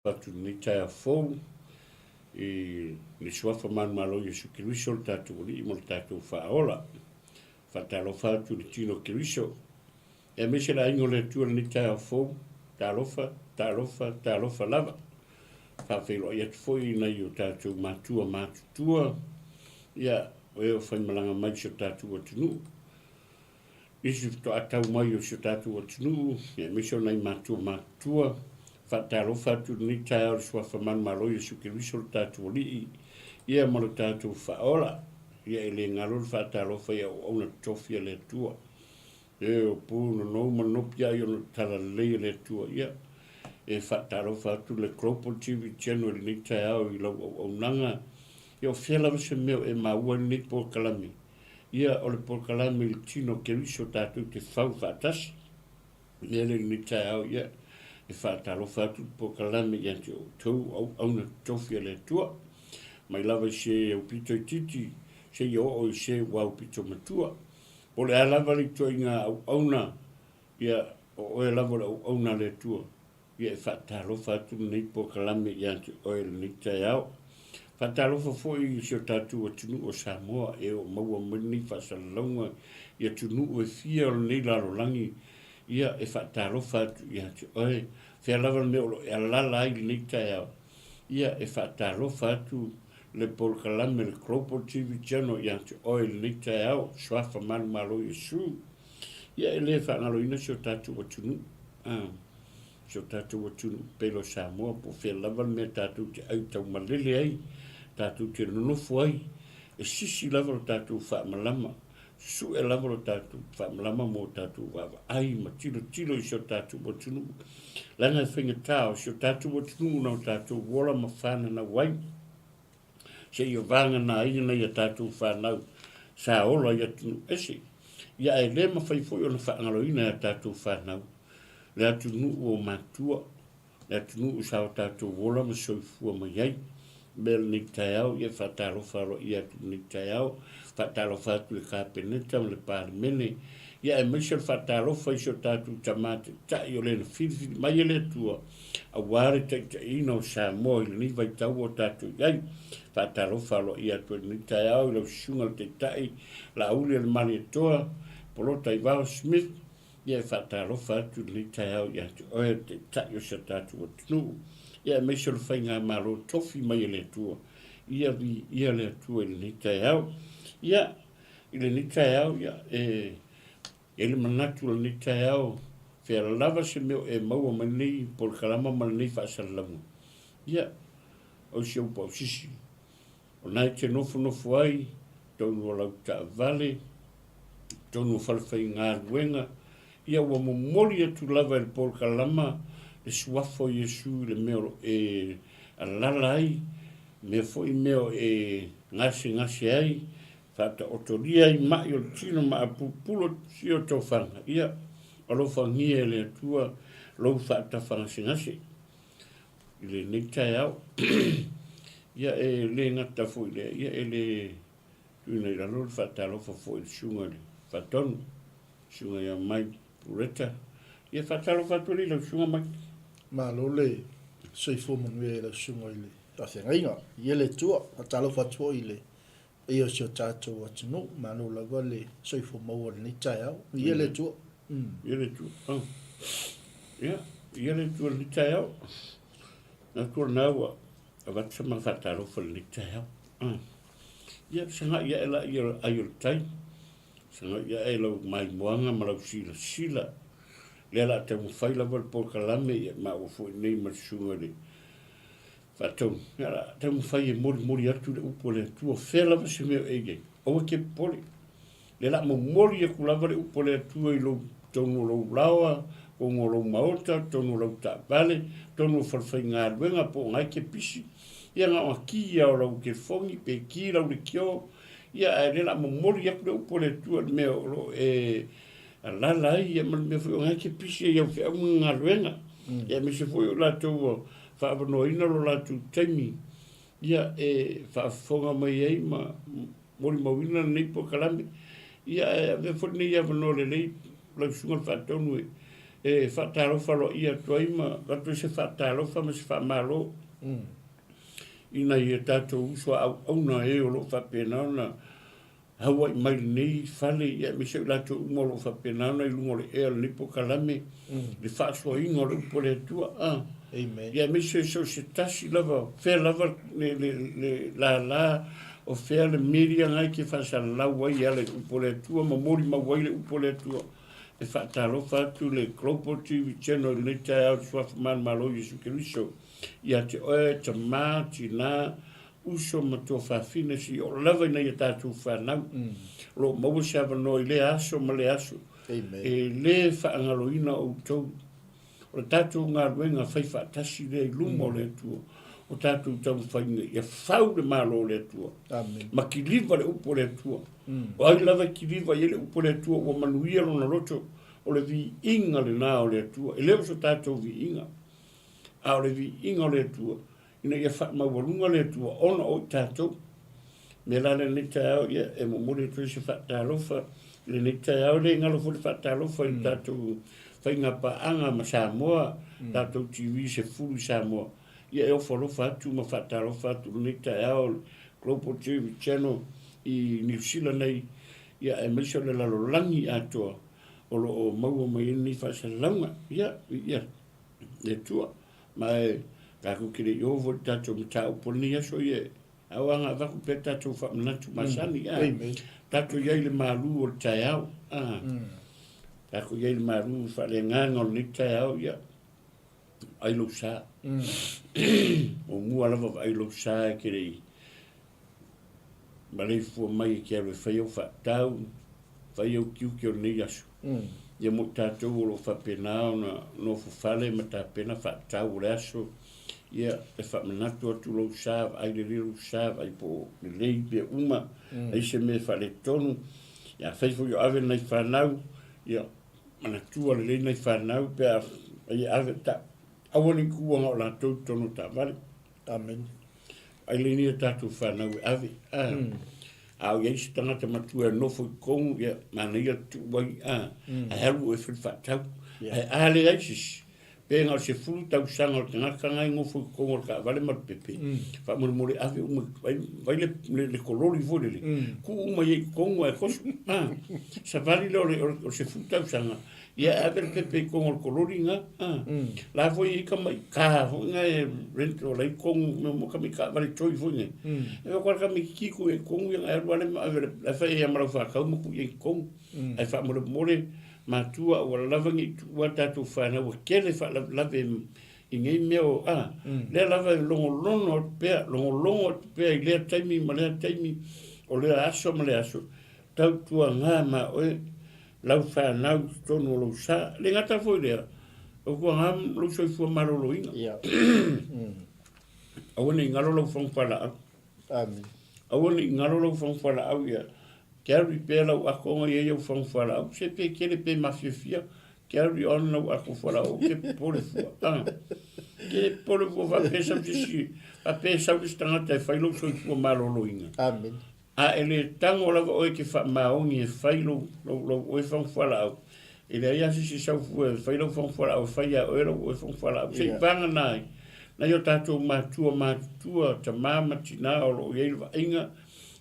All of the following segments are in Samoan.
Atu lenei taeao fou i le Suafa manumalo o Iesu Keriso le tatou Alii ma le tatou Faaola. Faatalofa atu i le tino o Keriso, aemaise le aiga o le Atua i lenei taeao fou. Talofa, talofa, talofa lava. Faafeiloai atu foi i nai o tatou matua matutua, ia, o e o faimalaga mai i si o tatou atunuu. Nisi faatoa tau mai o si o tatou atunuu, aemaise o nai matua matutua. Faatalofa atu i lenei taeao i le Suafa manumalo Iesu Keriso lo tatou Alii, ia ma lo tatou Faaola. Ia e le galo le faatalofa i auauna totofi a le Atua. E o pu nonou ma nopi ai ona talalelei a le Atua. Ia e faatalofa atu le Global TV Channel i lenei taeao i lau auaunaga. Ia o fea lava se mea o e maua ai lenei polokalame. Ia, o le polokalame i le tino o Keriso tatou te fau faatasi. O le mea lea i lenei taeao, ia, e faatalofa atu le polokalame ia te outou o auauna totofi a le Atua. Mai lava i se aupito itiiti seia oo i se ua aupito matua. Po o le a lava le ituaiga auauna, ia, o oe lava o le auauna a le Atua. Ia e faatalofa atu lenei polokalame ia te oe i lenei taeao. Faatalofa foi i si o tatou atunuu o Samoa e o maua mai lenei faasalalauga i atunuu e fia o lenei lalolagi. Ia e faatalofa atu ia te oe. Fea lava le mea o lo o e alaala ai i lenei taeao. Ia e faatalofa atu le polokalame le Global TV Channel ia te oe i lenei taeao. Suafa manumalo Iesu. Ia e le faagaloina si o tatou atunuu. Ah. Si o tatou atunuu pele o Samoa, po o fea lava le mea tatou te ai taumalele ai, tatou te nonofo ai, e sisi lava lo tatou faamalama, sue lava lo tatou faamalama mo tatou vaavaai ma tilotilo i si o tatou atunuu. Leaga e faigata o si o tatou atunuu na o tatou ola ma fananau ai. Seia vaganaina nai a tatou fanau sa ola i atunuu ese. Ia ae le mafai foi ona faagaloina e a tatou fanau le atunuu o matua, le atunuu sa o tatou ola ma soifua mai ai. Mea lenei taeao, ia faatalofa aloaia atu lenei taeao, faatalofa atu i le Kapeneta ma le Palemene, ia aemaise o le faatalofa i si o tatou Tama Taitai o le na filifili mai e le Atua aua le taitaiina o Samoa i lenei vaitau ua tatou i ai. Faatalofa aloaia atu ai lenei taeao i lau Susuga i le Taitai Laauli-a-le-Malietoa Polota Ivao Smith, ia e faatalofa atu i lenei taeao ia te oe le Taitai o si o tatou atunuu, ia aemaise o le faigamalo tofi mai e le Atua. Ia viia le Atua i lenei taeao. Ia, i lenei taeao, ia, e i ai le manatu o lenei taeao, fea lava se mea o e maua mai lenei polokalama ma lenei faasalalauga. Ia, o si ou pausisi, o na e te nofonofo ai, tonu o lau taavale, tonu o falefaigaluega, ia ua momoli atu lava e le polokalama le suafa o Iesu i le mea o lo e alala ai, mea foi mea o e gasegase ai, Faataotolia ai mai o le tino ma apupulo si o tofaga, ia, alofagia e le Atua lou faatafagasegase i lenei taeao. Ia, e le gata foi i lea, ia, e le tuuina i lalo le faatalofa foi i le susuga i le Faatonu, susuga ia Mike Pureta. Ia, faatalofa atu alii lau susuga Mike. Malo le soifua manuia i lau susuga i le faafeagaiga. Ia le Atua, faatalofa atu foi i le paia o si o tatou atunuu, malo lava le soifua maua i lenei taeao. Viia le Atua. Viia le Atua. Oh. Ia, viia le Atua i lenei taeao. Manatu o lena ua avatu sa ma faatalofa i lenei taeao. Ah. Ia, sagai ae laia o ai o le tai. Sagai ae lau maimoaga ma lau silasila. Lea la taumafai lava le polokalame ia maua foi nei ma le susuga i le Faatonu, ia la, taumafai e molimoli atu le upu a le Atua, fea lava se mea o e i ai, aua e te popole. Lea la momoli atu lava le upu a le Atua i lou totonu o lou laoa, totonu o lou maota, totonu o lau taavale, totonu o falefaigaluega po o na e te pisi, ia na ona ki lava o lau telefoni pe ki lau leitio, ia ae lea la momoli atu le upu a le Atua i le mea o lo o e alaala ai, ia ma le mea foi o na e te pisi ai i au feau ma galuega. Ia aemaise foi o latou ua faaavanoaina lo latou taimi ia e faafofoga mai ai ma molimauina lenei polokalame. Ia ae avea foi lenei avanoa lelei lau Susuga i le Faatonu e E faatalofa aloaia atu ai ma avatu ai se faatalofa ma se faamalo i nai a tatou uso a auauna e o lo o faapena ona haua'i mai i lenei fale, ia aemaise o i latou uma o lo o faapena ona i luga o le ea o lenei polokalame, le faasoaina o le upu a le Atua. A. Amen. Ia aemaise so o se tasi lava, fea lava le, le, le lala, o fea le media na e te faasalalau ai e ala i le upu a le Atua ma molimau ai le upu a le Atua. E faatalofa atu le Global TV Channel i lenei taeao i le Suafa Manumalo o Iesu Keriso ia te oe, tamā, tinā, uso ma tuafafine seia oo lava i nai a tatou fanau. O lo o maua se avanoa i lea aso ma lea aso. Amen. E lē faagaloina outou. O le tatou galuega fai faatasi lea i luma o le Atua, o tatou taumafaiga ia fau le Malo o le Atua. Amen. Ma kiliva le upu o le Atua. O ai lava e kiliva i ai le upu o le Atua ua manuia lona loto, o le viiga lena o le Atua. E le o so tatou viiga, a o le viiga o le Atua, ina ia faamaualuga le Atua ona o i tatou. Mea la lenei taeao, ia, e momoli atu ai se faatalofa i lenei taeao. E le galo foi le faatalofa i le tatou faiga paaga ma Samoa, tatou TV 10 i Samoa. Ia, e ofo alofa atu ma faatalofa atu i lenei taeao i le Global TV Channel i Niu Sila nei, ia, aemaise o le lalolagi atoa o lo o maua mai ai lenei faasalalauga. Ia, ia, le Atua. Ma e tatou te le i oo foi i le tatou mataupu o lenei aso, ia ao lava ona avatu pea tatou faamanatu masani, a. Tatou i ai i le malu o le taeao, a. Tatou i ai i le malu faaleagaga o lenei taeao, ia, vaai lou sa. Muamua lava vaai lou sa e te le i maleifua mai e te alu e fai au faatau, fai au tiute o lenei aso. Ia mo i tatou o lo o faapena ona nofo fale ma tapena faatau o le aso, ia e faamanatu atu lou sa, vaai lelei lou sa, vaai po o lelei mea uma, ai se mea e faaletonu. Ia afai foi o ave nai fanau, ia manatua lelei nai fanau pe a ai e ave ta aua ne i tuua na o latou i totonu o taavale. Amene. Ai le nei a tatou fanau e ave. A, a o i ai se tagata matua e nofo i totonu, ia, manaia le tuu ai, a, ae alu oe e fai le faatau. Ae a leai se isi, pe na o le 10 tausaga o le tagata na e nofo i totonu o le taavale ma le pepe, faamolemole ave uma, vai, vai le, le, le kololi foi lele, tuu uma i ai i totonu ae toso. A, savali lea o le, o le, o le 10 tausaga, Ia e ave le pepe i totonu o le kololi lena. La foi e i ai tamaita foi na e rent o la i totonu mea mo tamaita taavale joy foi nei. E vaai atu lava le tamaititi tuu i ai i totonu ia ona e alu lava lea ma ave la e fai ai lava ma lau fatau ma tuu i ai i totonu. Ae faamolemole matua aua lava ne i tuua tatou fanau ua tele faalavelave i nei mea o a lea lava e logologo atu pea, logologo atu pea i lea taimi ma lea taimi, o lea aso ma lea aso, tautuana ma oe lau fanau i totonu o lou sa. E le gata foi i lea, o tuaga lou soifua maloloina. Aua ne i galo lau fofoga fualaau. Amen. Aua ne i galo lau fofoga fualaau ia carry pea lau ato na i ai au fofoga fualaau. Se pe tele pe mafiafia, carry on lau ato fualaau, ke popole fua. Ah. Ke popole fua faapea sau se isi, faapea sau le isi tagata e fai lou soifua maloloina. Amen. A e le tago lava oe e te faamaoni e fai lou, lou, lou oe fagu fualaau, e leai lava se isi e sau fua e fai lau fagu fualaau, e fai ia oe lou oe fagu fualaau. Se i vagana ai nai o tatou matua matutua, tama ma tina o lo o i ai le vaaiga,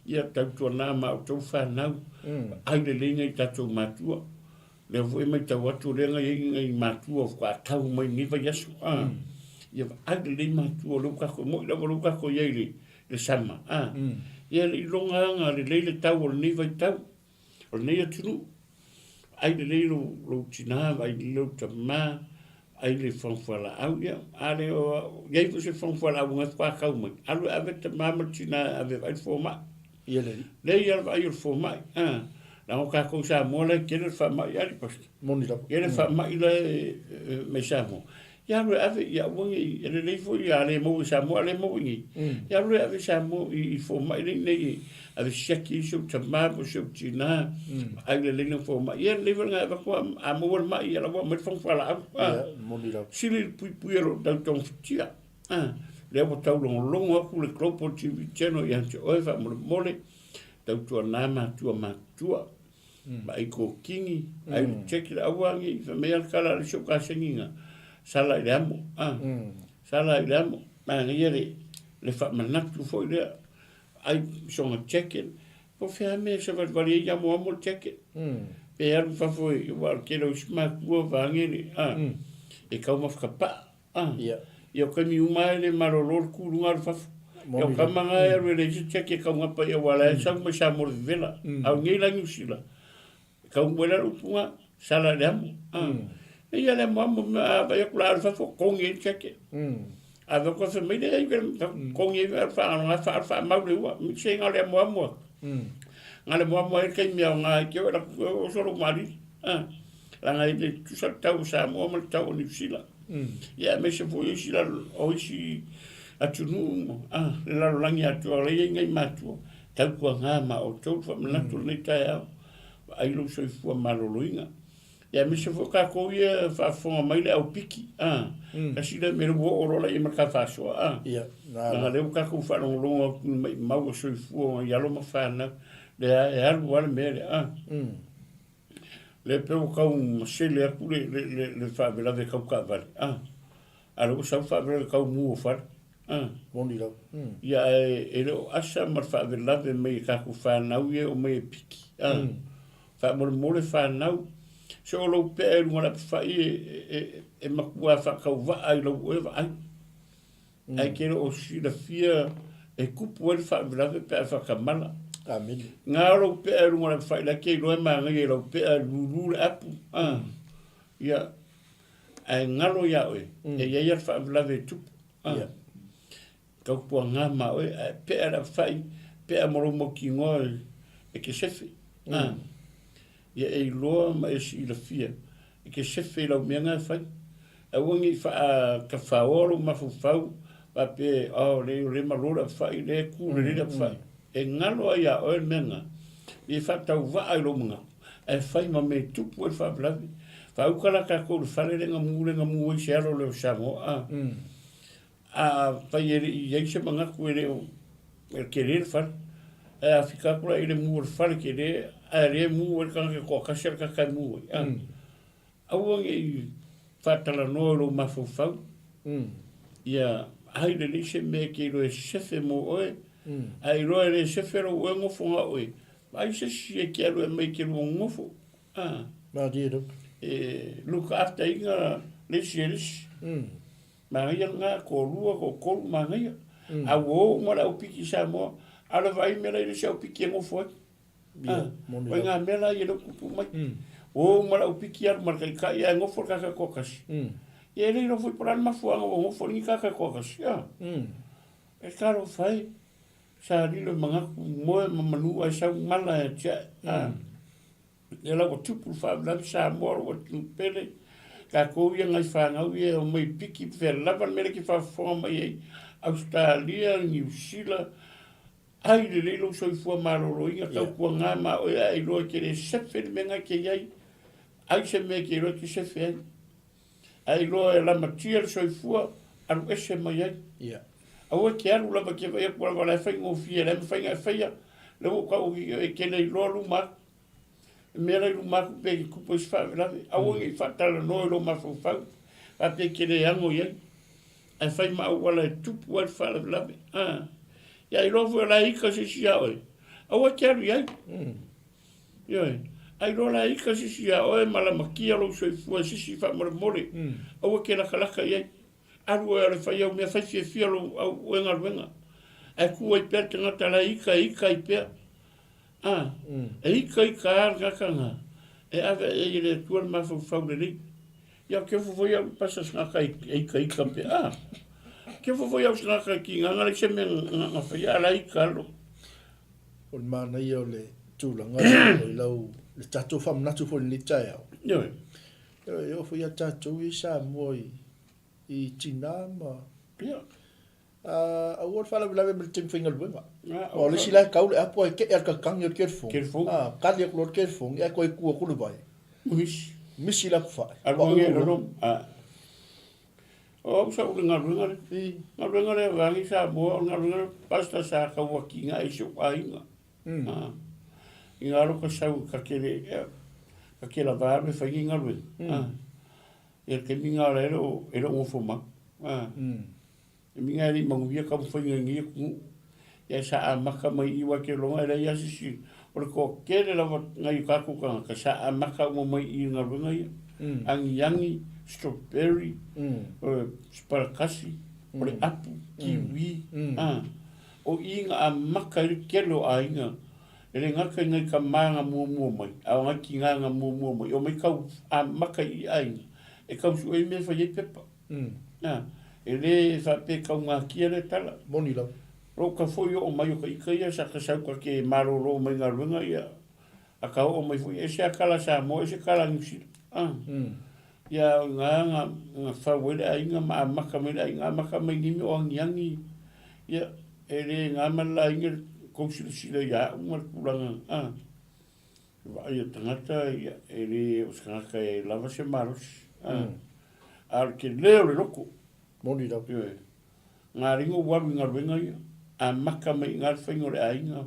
ia tautuana ma outou fanau, vaai lelei nai tatou matua. Lea foi e matau atu o lea na i ai nai matua faatoa tau mai lenei vaiaso, a. Ia vaai lelei matua o lea ua tatou, e moni lava o lea ua tatou i ai i le, le sama, a. Ia le iloga aga lelei le tau o lenei vaitau, o lenei atunuu. Vaai lelei lou, lou tina, vaai lelei lou tama, vaai le fofoga fualaau, ia, a le o i ai foi se fofoga fualaau na faatoa tau mai, alu e ave le tama ma le tina e ave e vaai le fomai. Ia lelei. Lelei lava le vaai o le fomai, a. Leaga o tatou Samoa la e tele le faamai, a Pastor? Moni lava. Tele faamai la e mai Samoa. Ia alu e ave, ia aua ne i, e lelei foi a le maua i Samoa, a le maua i inei. Ia alu e ave i Samoa i fomai la i inei e ave siaki ai si ou tama po o si ou tina, vaai lelei lana fomai. Ia lelei foi lena e avatu a maua le mai, ia la ua aumai le fofoga fualaau. Ia, moni lava. Sili le puipui o lou tau togafitia. Lea ua taulogologo atu le Global TV Channel ia te oe faamolemole, tautuana matua matutua. Vaai kokini, ai le check le aua ngi fa mea le kala le sio kaseni nga sala i le amo. Ah. Sala i le amo. Manaia le le faamanatu foi lea. Ai soga jacket. Po o fea mea e savalivali ai amoamo le jacket. Pe alu i fafo i aua o le tele o isi matua vaega le a e taumafa kapaa. A. Ia. Ia o taimi uma lava e le malolo le tu i luga alu i fafo. Ia o tama na e alu e leai se jacket e taugapa i aua o la e sau mai Samoa i le vevela. A o nei la i Niu Sila, e taumua ai la le upu lena, sala i le amo. A. Ia le amoamo a vaai atu la alu i fafo, togi ai le jacket. A vaai atu fai mai leai, togi ai faaalu faamau le ua. Se na o le amoamo atu. Na o le amoamo ai le taimi aoga e te o e latou e oso lou malili. Leaga e le tutusa le tau o Samoa ma le tau o Niu Sila. Ia aemaise foi o isi lalo, o isi atunuu le lalolagi atoa o la e i ai nai matua. Tautuana ma outou le faamanatu o lenei taeao, vaai lou soifua maloloina. Ia aemaise foi o tatou ia e faafofoga mai le au piki, a, tasi lea mea lea ua oo loa laia ma le ta faasoa, a. Ia, na Leaga lea ua tatou faalogologo atu i le maimau o soifua o nai alo ma fanau, lea e alu lava le mea lea, a. Lea pei ua tau masele atu le, le, le, le faalavelave tau taavale, a. A o lea ua sau le faalavelave tau mu o fale, a. Moni lava. Ia ae e le o asa ma le faalavelave mai e tatou fanau ia e omai e piki, a. Faamolemole fanau, se o lou pea i luga o le apefai e, e, e matua faatauvaa i lau oe vaai. Ae ke le o silafia e tupu ai le faalavelave pe a faatamala. Amene. Nga o lou pea i luga o le apefai la ke iloa e manaia i lau pea e lulu le apu. A. Ia, ae galo ia oe, e i ai lava le faalavelave e tupu. A. Ia. Tautuaga ma oe, ae pea le apefai, pea ma lou mautinoa e te sefe. A. Ia e iloa ma e silafia, e te sefe i lau mea na e fai. Aua ne i faatafaoa lou mafaufau faapea, oh, leai o lea e malo le apefai, lea e ku lelei le apefai. E galo ai ia oe le mea na, ia faatauvaa i lou manatu, ae fai ma mea e tupu ai le faalavelave. Faauka la tatou i le fale lea na mu, lea na mu ai se alo lea o Samoa, a. Afai e le i i ai se manatu e le o e tele le fale, ae a fika atu la i le mu o le fale tele, ae lea e mu ai le tagata e toatasi a le tagata e mu ai, a. Aua ne i faatalanoa i lou mafaufau, ia ai lelei se mea e te iloa e sefe mo oe, a iloa e le sefe lou oe nofo na oe, vaai se isi e te alu e aumai e te lua nonofo, a. Malie lava. E look after ina le isi e le isi. Manaia lena, toalua, toatolu, manaia. A ua o uma le au piki i Samoa, a o le vaai mea la i le isi au piki e nofo ai. Ia, moni lava. O mea la ia lea ua tupu mai. Ua o uma le au piki alu ma le taitai ae nofo le tagata toatasi. Ia e le iloa foi po o le a le mafuaaga ua nofo ai lenei tagata toatasi. E talofa e, sa lilo i manatu, moe ma manu ae sau mala ia te au. Lea la ua tupu le faalavelave Samoa lou atunuu pele, tatou ia nai fanau ia e omai piki fea lava le mea lea e te faafofoga mai ai, Ausetalia, Niu Sila, ai lelei lou soifua maloloina, tautuana ma oe ae iloa e te le sefe le mea na e te i ai, ai se mea e te iloa e te sefe ai. Ae iloa e lamatia le soifua, alu ese mai ai. Yeah. Aua e te alu lava e te vaai atu lava o la e faigofie, la e mafai ona e faia, lea ua ou tau e te le iloa luma atu. Le mea la i luma atu pe tupu ai se faalavelave, aua ne i faatalanoa i lou mafaufau, faapea e te le ano i ai, ae fai ma auala e tupu ai le faalavelave. A, ia iloa foi o la e ika se isi ia oe, aua e te alu i ai. Ioe, a iloa la e ika se isi ia oe ma lamatia lou soifua e se isi faamolemole, aua e te lakalaka i ai. Alu oe e fai au mea, fai fiafia lou au oe galuega. Ae tu ai pea le tagata la e ika, e ika ai pea. A, e ika ika lava le tagata lena, e ave ai e le Atua le mafaufau lelei. Ia, ke ofo foi au i pasa se tagata e ika ika pea. A, ke ofo foi au i se tagata e kigaga lai se mea na faia, a la e ika lava. O le manaia o le tulaga lea i lau, le tatou faamanatu foi i lenei taeao. Ioe. E oo foi ia tatou ia i Samoa i i tina ma Ia. Aua le faalavelave ma le taimi faigaluega. Aua o le isi la e tau le apo ae kee a le kakagi o le telefoni. Telefoni. Kali atu loa le telefoni ae toe tu atu le vai. Misi. Misi la pafae. Alu ane lolo. O au sa ou le galuega lea. I. Galuega lea vaeane Samoa, o le galuega lea pastor sa tauatiga ai i si ou aiga. I ngā roka sau ka kele, ka kela vā me whai ngi galuega. Ia le taimi ngā la e le o, e le o gofo mau. E minga e le i manuia ka mafai ngi aku. Ia sa amaka mai i wa ke longa e le ia sisi. O le toatele lava ngai o tatou tagata sa amaka uma mai i galuega ia. Agiagi, strawberry, siparakasi, o le apu, kiwi, o i na amaka ai le tele o aiga. E le gata i ngai tama na muamua mai, a o ngai tina na muamua mai, o mai tau amaka i aiga, e tau sue ai mea e fai ai pepa. E le faapea taugatia lea tala. Moni lava. Lou ka foi oo mai o ka ika ia sa ka sau ka ke malolo mai galuega ia a ka oo mai foi ese a kala Samoa ese kala Niu Sila. Ia o nga nga nga fau ai le aiga ma amaka mai le aiga amaka mai nimi o agiagi ia e le ga ma le laina kou silasila ia au ma le tulaga Vaai a tagata, ia, e le o se tagata e lava se malosi. A o le tele o le loko. Moni lava. Ioe. Ngā ringa ua alu i galuega ia, amata mai i ngā le whainga o le aiga,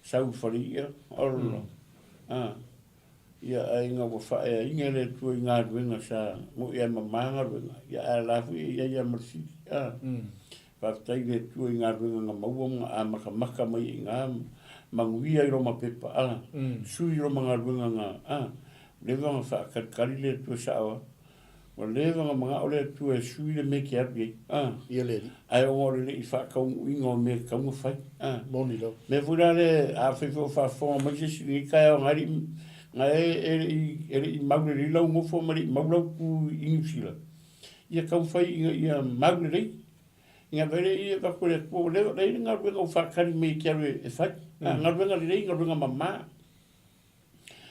sau i whare ia, olo. Ia, aiga ua whaeainga e le Atua i galuega sa ngoi ai mamā galuega, ia ae la foi e ia ia ma le sili. Faafetai i le Atua i galuega na maua ma amatamata mai ai i ina, manuia i loma pepa, a, sui i loma galuega na, a, leva na faatalitali le Atua sao a, ua leva na manao le Atua e sui le mea e te alu i ai, a, Ia le Alii. Ae ona o le le i faataunuuina o mea e tatau ona fai, a. Moni lava. Mea foi la lea, afai foi o faafofoga mai se isi i lenei taeao na e le i, na e le i, e le i mau lelei lau nofo ma le i mau lau tu i Niu Sila, ia taumafai ina ia mau lelei. Ina vele ia avatu e le Atua, ua leva, leai le galuega ua faatali mai e te alu e fai. A galuega lelei, galuega mama.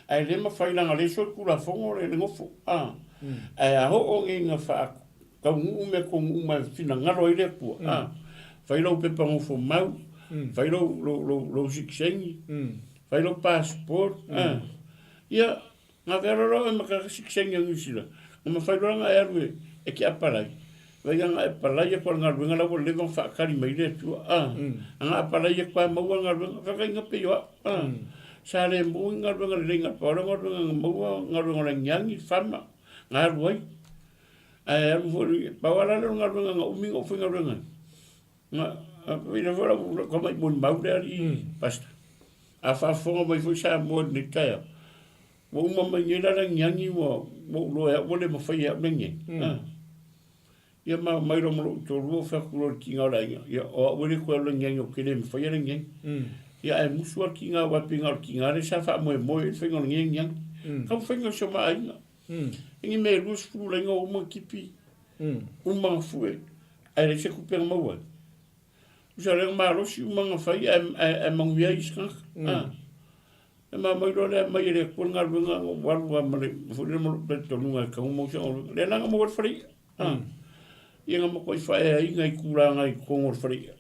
Ae le mafai leaga lea solitulafono le nofo. A, ae a oo nei ina faataunuu mea tonu uma e finagalo ai le Atua, a, fai lau pepa nofo mau, fai lou, lou, lou, lou sitiseni, fai lou passport, a, ia, Na feoloolo oe ma ka sitiseni o Niu Sila, na mafai loa ona e alu e te apalai. Vai ana e palai atu a le galuega la ua leva ona faatali mai le Atua, a. Ana apalai atu a maua le galuega, fakaina pei o au, a. Sa le maua ni galuega lelei na pau o le galuega na maua o galuega o le agiagi, fama, na alu ai. Ae alu foi, pau lava la lea o le galuega na umi ona ou faigaluega ai. Na, ina foi lau tama i molimau le alii pastor. A faafofoga mai foi Samoa i lenei taeao, ua uma mai nei la le agiagi ua ua ou iloa e au ua le mafai e au le agiagi. Ia ma omai loa ma lou toalua ou fai atu loa i le tiga o le aiga, ia o au e le toe alu i le agiagi ou te le mafaia le agiagi. Ia ae musu lava le tiga aua e pei na o le tiga lea sa faamoemoe i ai le faiga o lenei agiagi. Taumafaiga o si o ma aiga. E ni mea e 20 laina ua uma ona tipi, uma ona fue, ae leai se tupe na maua ai. Usa lea na malosi uma ona fai ae manuia ai isi tagata. E ma mai loa lea mai e le Atua le galuega na ou alu lava ma le foi lea ma lou talitonuga e tatau ona maua se galuega. Lea la na maua ai le fale i'a. Ia na matuai faaeaina i tulaga i totonu o le fale i'a.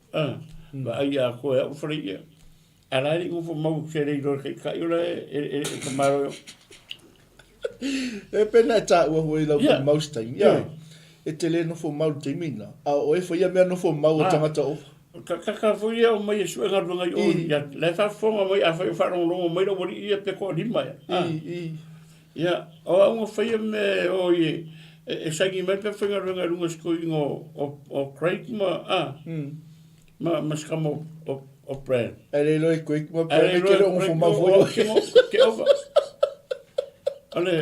Vaai atoa e au le fale i'a. A la e le i nofo mau se le iloa e le taitai o la e tamalo. E pena e tāua foi lau yeah. mau se taimi. Yeah. E te le nofo mau le taimi na. A o e whaia mea nofo mau o tangata ofa. Ka kaka foi ia o mai e sue galuega i o ia. La e faafofoga mai a fai o faalogologo mai lau alii ia pe toalima ia. I, i. Ia, o au na faia me o i e saini mai pe faigaluega i luga sikoiga o Craig ma a. Ma ma se kama o Brad. Ae le iloa i Craig ma Brad e ke le o fo mau foi. Ke ova. O le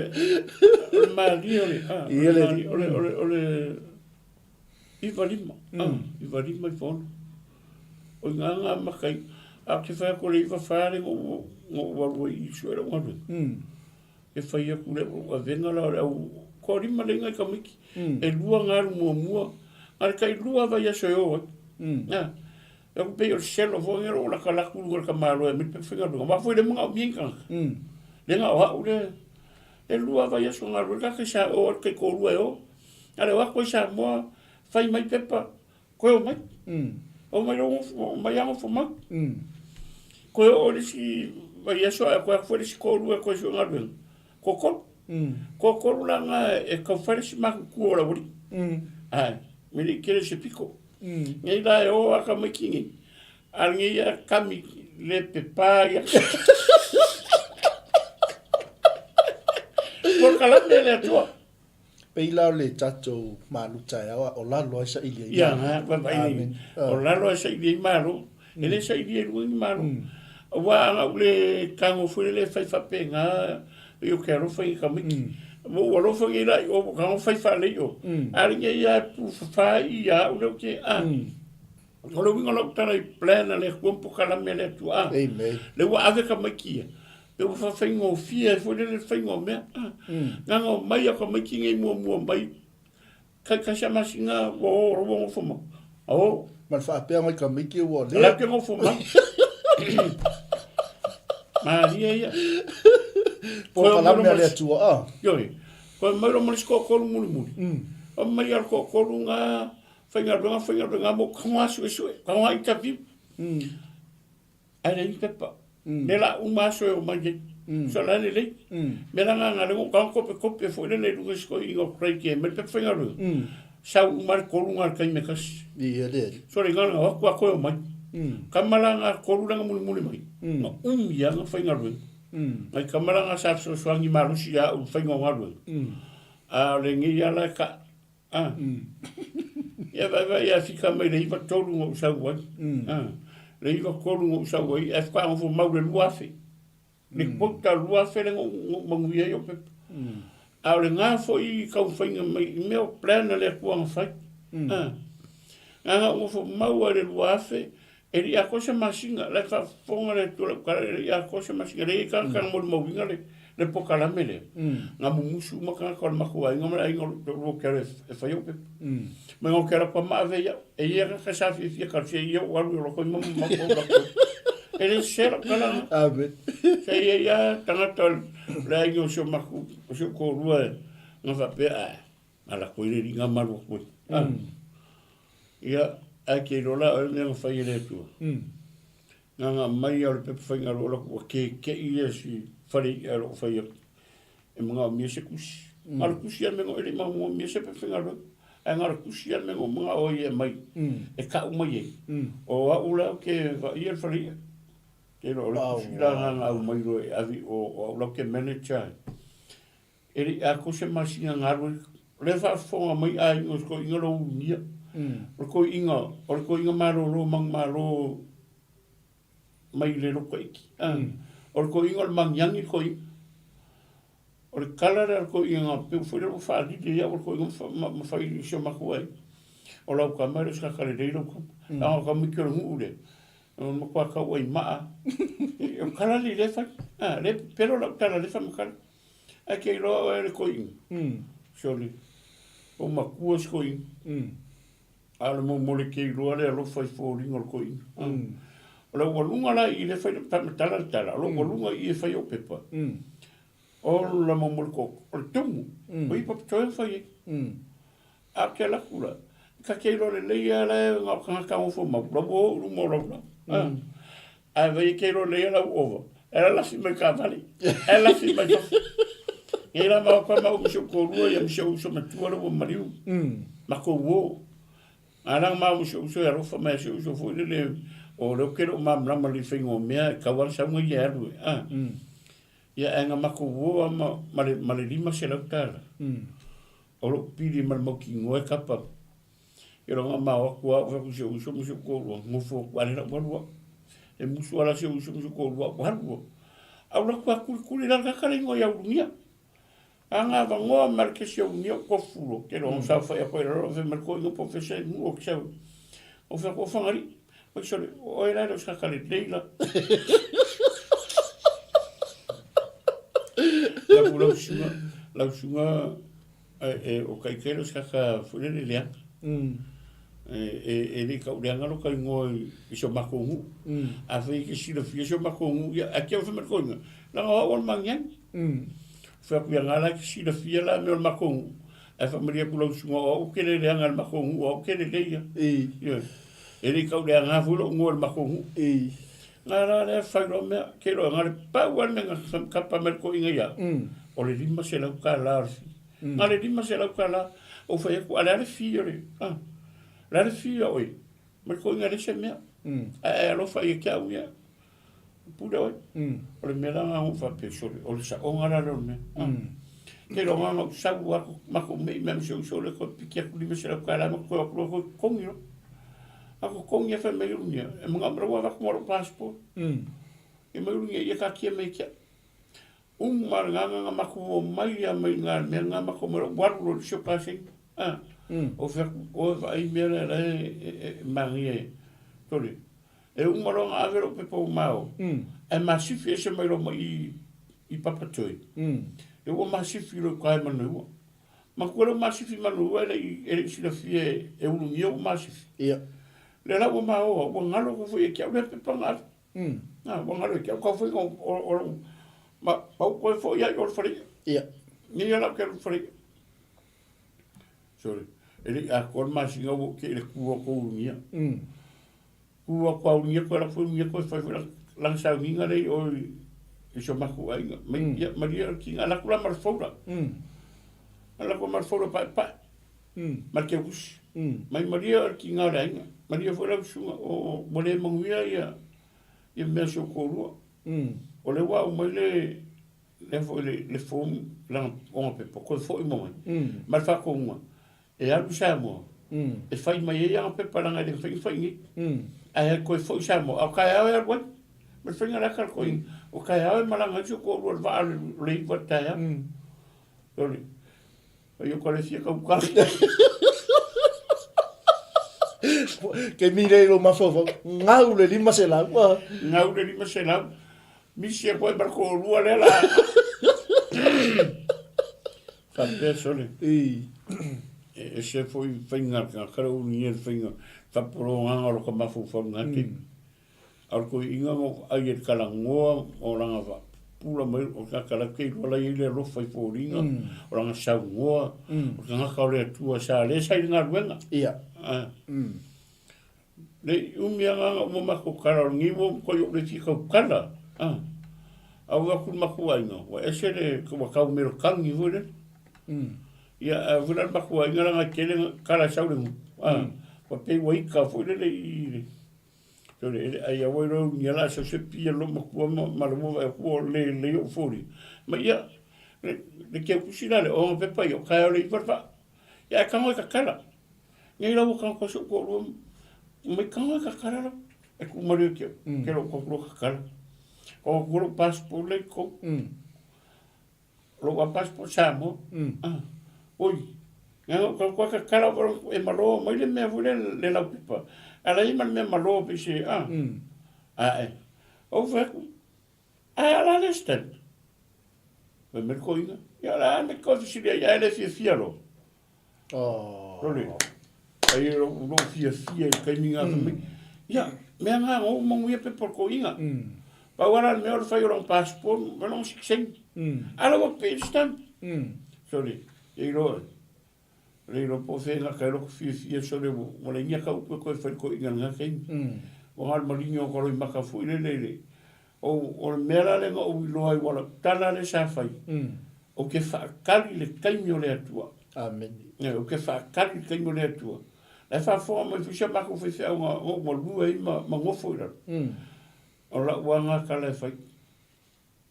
o le malie o le Ia le o le o le o le 95. 95 i fono. O ngā ngā makai. A te whai ako le iwa whare ngo ngo waru i sue lau galuega. E whai aku le avenga la o le au ko rima le ngai kamiki. E lua ngā alu muamua. Ngā le kai lua vai aso e o ai. Nā. E aku pei o le selo fo ngero o la ka laku lunga le ka malo e mili pe whainga lunga. Wā foi le mga o mieng kanga. Le ngā o hau le e lua vai aso ngā rua. Ka ke sa o al kai kōrua e o. Ngā le wako i Samoa whai mai pepa. Koe o mai. O mai rongo, o mai ango fo mau. Koe o le si vai aso a koe a koe le si kōrua koe sua galuega. Ko kolu. Ko kolu la ngā e kau whare si maku kua o la wari. Ai, me le kere se piko. Nei la e o aka mai ki nei. A ngi ia kami le pe pā ia. polokalame a le Atua. Pei la o le tatou malu taeao a o lalo ai saili ai Ia, malo. Vaavaai nei. Amen. O lalo ai saili ai malo. E le saili ai luga ni malo. Aua a na ou le tago foi lele e fai faapena, pei ou te alofa i tamaiti. Ua ou alofa nei la i o, ua tago fai faalei o. A le nei lava tufafa ai ia au lea ou te, a. O le uiga o lau tala i plan a le Atua ma polokalame a le Atua, a. Amen. Lea ua ave tamaiti ia, pe ua faafaigofie ai foi lele le faiga o mea, a. Na ona omai lava o tamaiti nei muamua mai, taitasi lava masina ua o, ua nofo mai. O. Ma le faapea mai tamaiti ua le. La te nofo mai. Malie ia. Polokalame a le Atua, a. Ioe. Koe mai loa ma le isi toatolu mulimuli. Omai lava le toatolu na faigaluega faigaluega mo tago suesue, tago interview. Ae leai ni pepa. Mea la uma aso e omai ai. So la lelei. Mea la na na le tago kope kope foi lele i luga i si toeaina o Craig e aumai le pepa faigaluega. Sau uma le tolu na i le taimi e tasi. Ia le alii. So le iga na o atu a toe omai. Tama la na tolu lea na mulimuli mai, na umi lava na faigaluega. Nai tama la na sa fesoasoani malosi ia au i le faiga o galuega. A o lenei lava la e ka A. Ia vaevae ia fika mai le 93 na ou sau ai. A. Le 93 na ou sau ai, ae faatoa nofo mau le 2000. Le quota 2000 lea na ou manuia ai ou pepa. A o lena foi taumafaiga mai i mea o plan a le Atua na fai. A. Na ona ou nofo mau lava i le 2000, e le i atoa se masina, la e faafofoga le Atua i lau tala, e le i atoa se masina, leai e tagata na molimauina le polokalame lea, na mumusu uma tagata o le matou aiga ma le aiga o lou toalua ou te alu e fai ou pepa. Mai ou te alu atu ma ave iau, e i ai tagata sa fiafia talosia ia ou alu i o latou ma mamao ou latou. E le sese lau tala na. Amen. Sa i ai lava tagata o le aiga o si o matou, o si ou toalua na faapea, ae, ala koe le alii na malu atu ai. Ia, ae te iloa la oe mea na fai e le Atua. Na ona aumai lava o le pepa faigaluega o lau keke'i ia si fale i'a o lo o fai atu e manaomia se tusi. Na o le tusi lava le mea e le i manaomia se pepa faigaluega, ae na o le tusi lava le mea na ou manao ai e aumai e tau mai ai, o au la ou te vaaia le fale i'a. Te iloa o le tusi la na na aumai loa e ave i o, o au la ou te manager ai. E le i atoa se masina na alu ai, o lea e faafofoga mai aiga o si toeaina lea o Ulugia. O le toeaina, o le toeaina malolo manumalo mai le loto iti. O le toeaina o le magiagi le toeaina. O le tala lea a le toeaina pei foi lea ua faalili ai au e le toeaina ma fai i si o matou aiga. O lau tama e le o se tagata lelei lau tama. Leaga o tamaiti o le nuu lea, O le matua tauaimaa. O tala nei lea e fai. A, lea e pepelo lau tala lea e faamatala. Ae te iloa oe le toeaina. Sole, o matua si toeaina. A o le momoli te iloa le alofa i foliga o le toeaina. O le aualuga la i i lea e fai faamatala le tala, o le aualuga i i e fai au pepa, o la momoli koko, o le tumu, o i papatoe na fai ai. A ou te alu atu la, ta te iloa lelei lava la e na o tagata nofo mau, la ua o i luma o lau lau. Ae vai e te iloa lelei lava lau ova, e lalafi mai taavale, ae lafi mai fafo. Nei la maoka ma au ma si ou toalua ia ma si ou uso matua lea ua maliu, matou uo. A la ma au ma si ou uso e alofa mai ia si ou uso foi lele, o lea ou te le o malamalama i le faiga o mea, e tatau lava ona sau na ia e alu e. Ia ae na matou uo lava ma le $500. O lou pili ma le mautinoa e kapa. Ia loa na mao atu au fai atu i si ou uso ma si ou toalua, nofo atu a lea la ua alu au. E musu ala si ou uso ma si ou toalua ua alu au. Ae ou alu atu a kulikuli la le tagata le igoa ia Ulugia. A na avanoa mai le kesi a Ulugia ou tofu loa. Ke loa na saofai atu ai i lalo fai mai le toeaina polofesa e nuu ou te sau. Ou fai atu, o Fagalii, fai sole, o oe la e le o se tagata lelei la. Fai atu lau susuga, lau susuga o Taitai le o se tagata foi lele leaga. E le tau leaga lo ta igoa i si o matou nuu. Afai e te silafia si o matou nuu, ia, ae te au fai mai le toeaina, leaga o au o le Magiagi. Fai atu ia nga la e te silafia la mea o le matou nuu. Ae faamalie atu lau susuga o au ou te le leaga i le matou nuu, o au ou te lelei ia. Ioe. E le tau leaga foi lou igoa i le matou nuu. Nga la lea fai loa mea, ke loa nga le pau lava le mea na kapa mai le toeaina ia au, o le $500 o le fee. Na le $500, ou fai atu, a o le a le fee o le, a, o le a le fee a oe? Ma le toeaina e leai se mea. Ae alofa ia te au ia, pule oe. O le mea la lena na ou faapea, sole, o le saoga la lea o le mea. Tele o agaga ou sau aku makou mei mea ma si ou uso lea koe piki aku $500 ma koe o atu loa koe totogi loa. A totogi a fai mai ulugia e manao mai ua avatu ma lou passport. Fai mai ulugia ia taatia mai ia te au. Uma le agaga na matou omai lava mai i ina i le mea lena matou omai loa ou alu loa i le isi o pasene. A, ou fai atu, oe vaai mea lea la e manaia e sole. E uma loa ona ave lou pepa ua mao, ae masifi ese mai loa ma i i Papatoe. E ua masifi loa i uka e Manueua. Matua lea ua masifi Manueua e le i e le i silafia e Ulugia ua masifi. Ia. Lea la ua maoa, ua galo atu foi ia te au lea pepa na ave. A, ua galo ia te au kau foi o lou ma ma ou toe foi ai i o le faleia. Ia. Nei la ou te alu i le faleia. Sole, e le i atoa le masina ua ou te i le tu atu o Ulugia. Tu atu a Ulugia koe alu atu foi Ulugia koe fai foi lana sauniga lea i o i si o matou aiga. Mai, ia, malie le tiga, alu atu la ma le folder. Alu atu ma le folder paepae. Ma le keukusi. Mai malie le tiga o le aiga. Malie foi lau susuga, o, ua le manuia ia, ia mea o si ou toalua. O lea ua aumai le, lea foi le, le form lana ona pepa, toe foi ma mai. Ma le faatonuga, e alu i Samoa, e fai mai ai ana pepa leaga e le mafai ona fai i inei. Ae toe foi i Samoa, a o taeao e alu ai. Ma le faiga lea a le toeaina, o taeao e malaga ai si ou toalua i le vaa o le 9 i le taeao. Sole, ai o ka le fia tautala. Taimi lea i lou mafaufau, gau le 500. Gau le 500. Misi atu ai ma le toalua lea la. Faapea sole. I. E ese foi faiga a le tagata le ulugia le faiga faapologaga o lota mafaufau i lena taimi. A o le toeaina na ou vaai ai i le talanoa o lana faapupula mai o le tagata la te iloa la e i ai le alofa i foliga, o lana saunoa, o le tagata o le Atua sa lea sa i le galuega. Ia. Le i umi agaga uma matou tala o lenei ua matuai ou le fia tautala. Ah. A ou atu i le matou aiga, ua ese le, ua tau melokagi foi lele. Ia, ae foi la le matou aiga leaga e tele tala e sau le gutu. Ah. Ua pei ua ika foi lele i le, sole, e le ai aua iloa uni ala sau se pia lo matua ma, ma le ua vaai atu ua le lelei ou foliga. Ma ia, le, le keukusi la le oga pepa ia, o taeao le iva le vaa. Ia ae tago e tatala. Nei la ua tago si ou toalua mai tago e tatala la. E tu malie ke ke lou toalua tatala. O ku lou passport le ko. Lou a passport Samoa. Ah. Oi. Nga ka ko tatala e malo mai le mea foi le le laupepa. Ala i ma le mea malo pe se ah. Ah e. O fai atu. Ae ala le stamp. Fai mai le toeaina, ia o le a le toe fesili ai, ae le fiafia loa. Lole, ai e lou, lou fiafia i le taimi na fai mai, ia, mea na na ou manuia pepa o le toeaina. Pau lava la le mea o le fai o lona passport ma lona sitiseni. A la ua pei le stamp. Sole, e iloa, le iloa po o fea e gata ai lota fiafia, sole, ua leai ni ata upu e toe fai i le toeaina i lena taimi. Ua na o le maligi o Kaloimaka foi lele i le, O le mea la lea na ou iloa ai, ua lau tala lea sa fai, ou te faatali i le taimi o le Atua. Amene. Ou te faatali i le taimi o le Atua. La e faafofoga mai foi si a matou faifeau na ou galue ai ma nofo i lalo. O lau lava na tala e fai,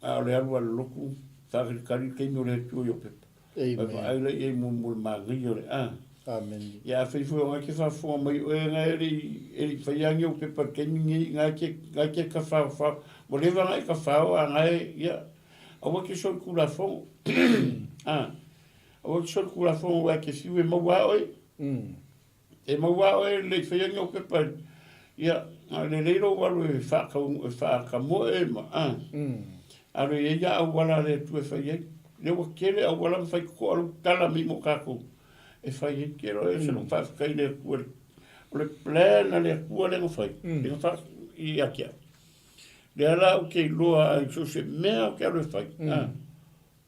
a o le alu lava i le lotu, faatalitali i le taimi o le Atua i ou pepa. Amen. Vaai la i ai mo le manaia o le a. Amen. Ia afai foi o ngai te faafofoga mai oe ngai e le e le i faia ni ou pepa i le taimi nei ngai te ngai te tawhaofao ua leva ona e tawhao a ngai ia aua e te solitulafono a aua e te solitulafono aua e te fiu e maua a oe e maua a oe le i faia ni ou pepa ia lelei lou alu e whaakau e whaakamoe ma a Alo i ai ia auala a le Atua e fai ai. Lea ua tele auala ma fai totoa lou tala mai mo tatou e fai ai. Ke loa e se lou faafetai i le Atua o le plan a le Atua lea na fai, lea na fa ia te au. Lea la ou te iloa ai so o se mea ou te alu e fai, a,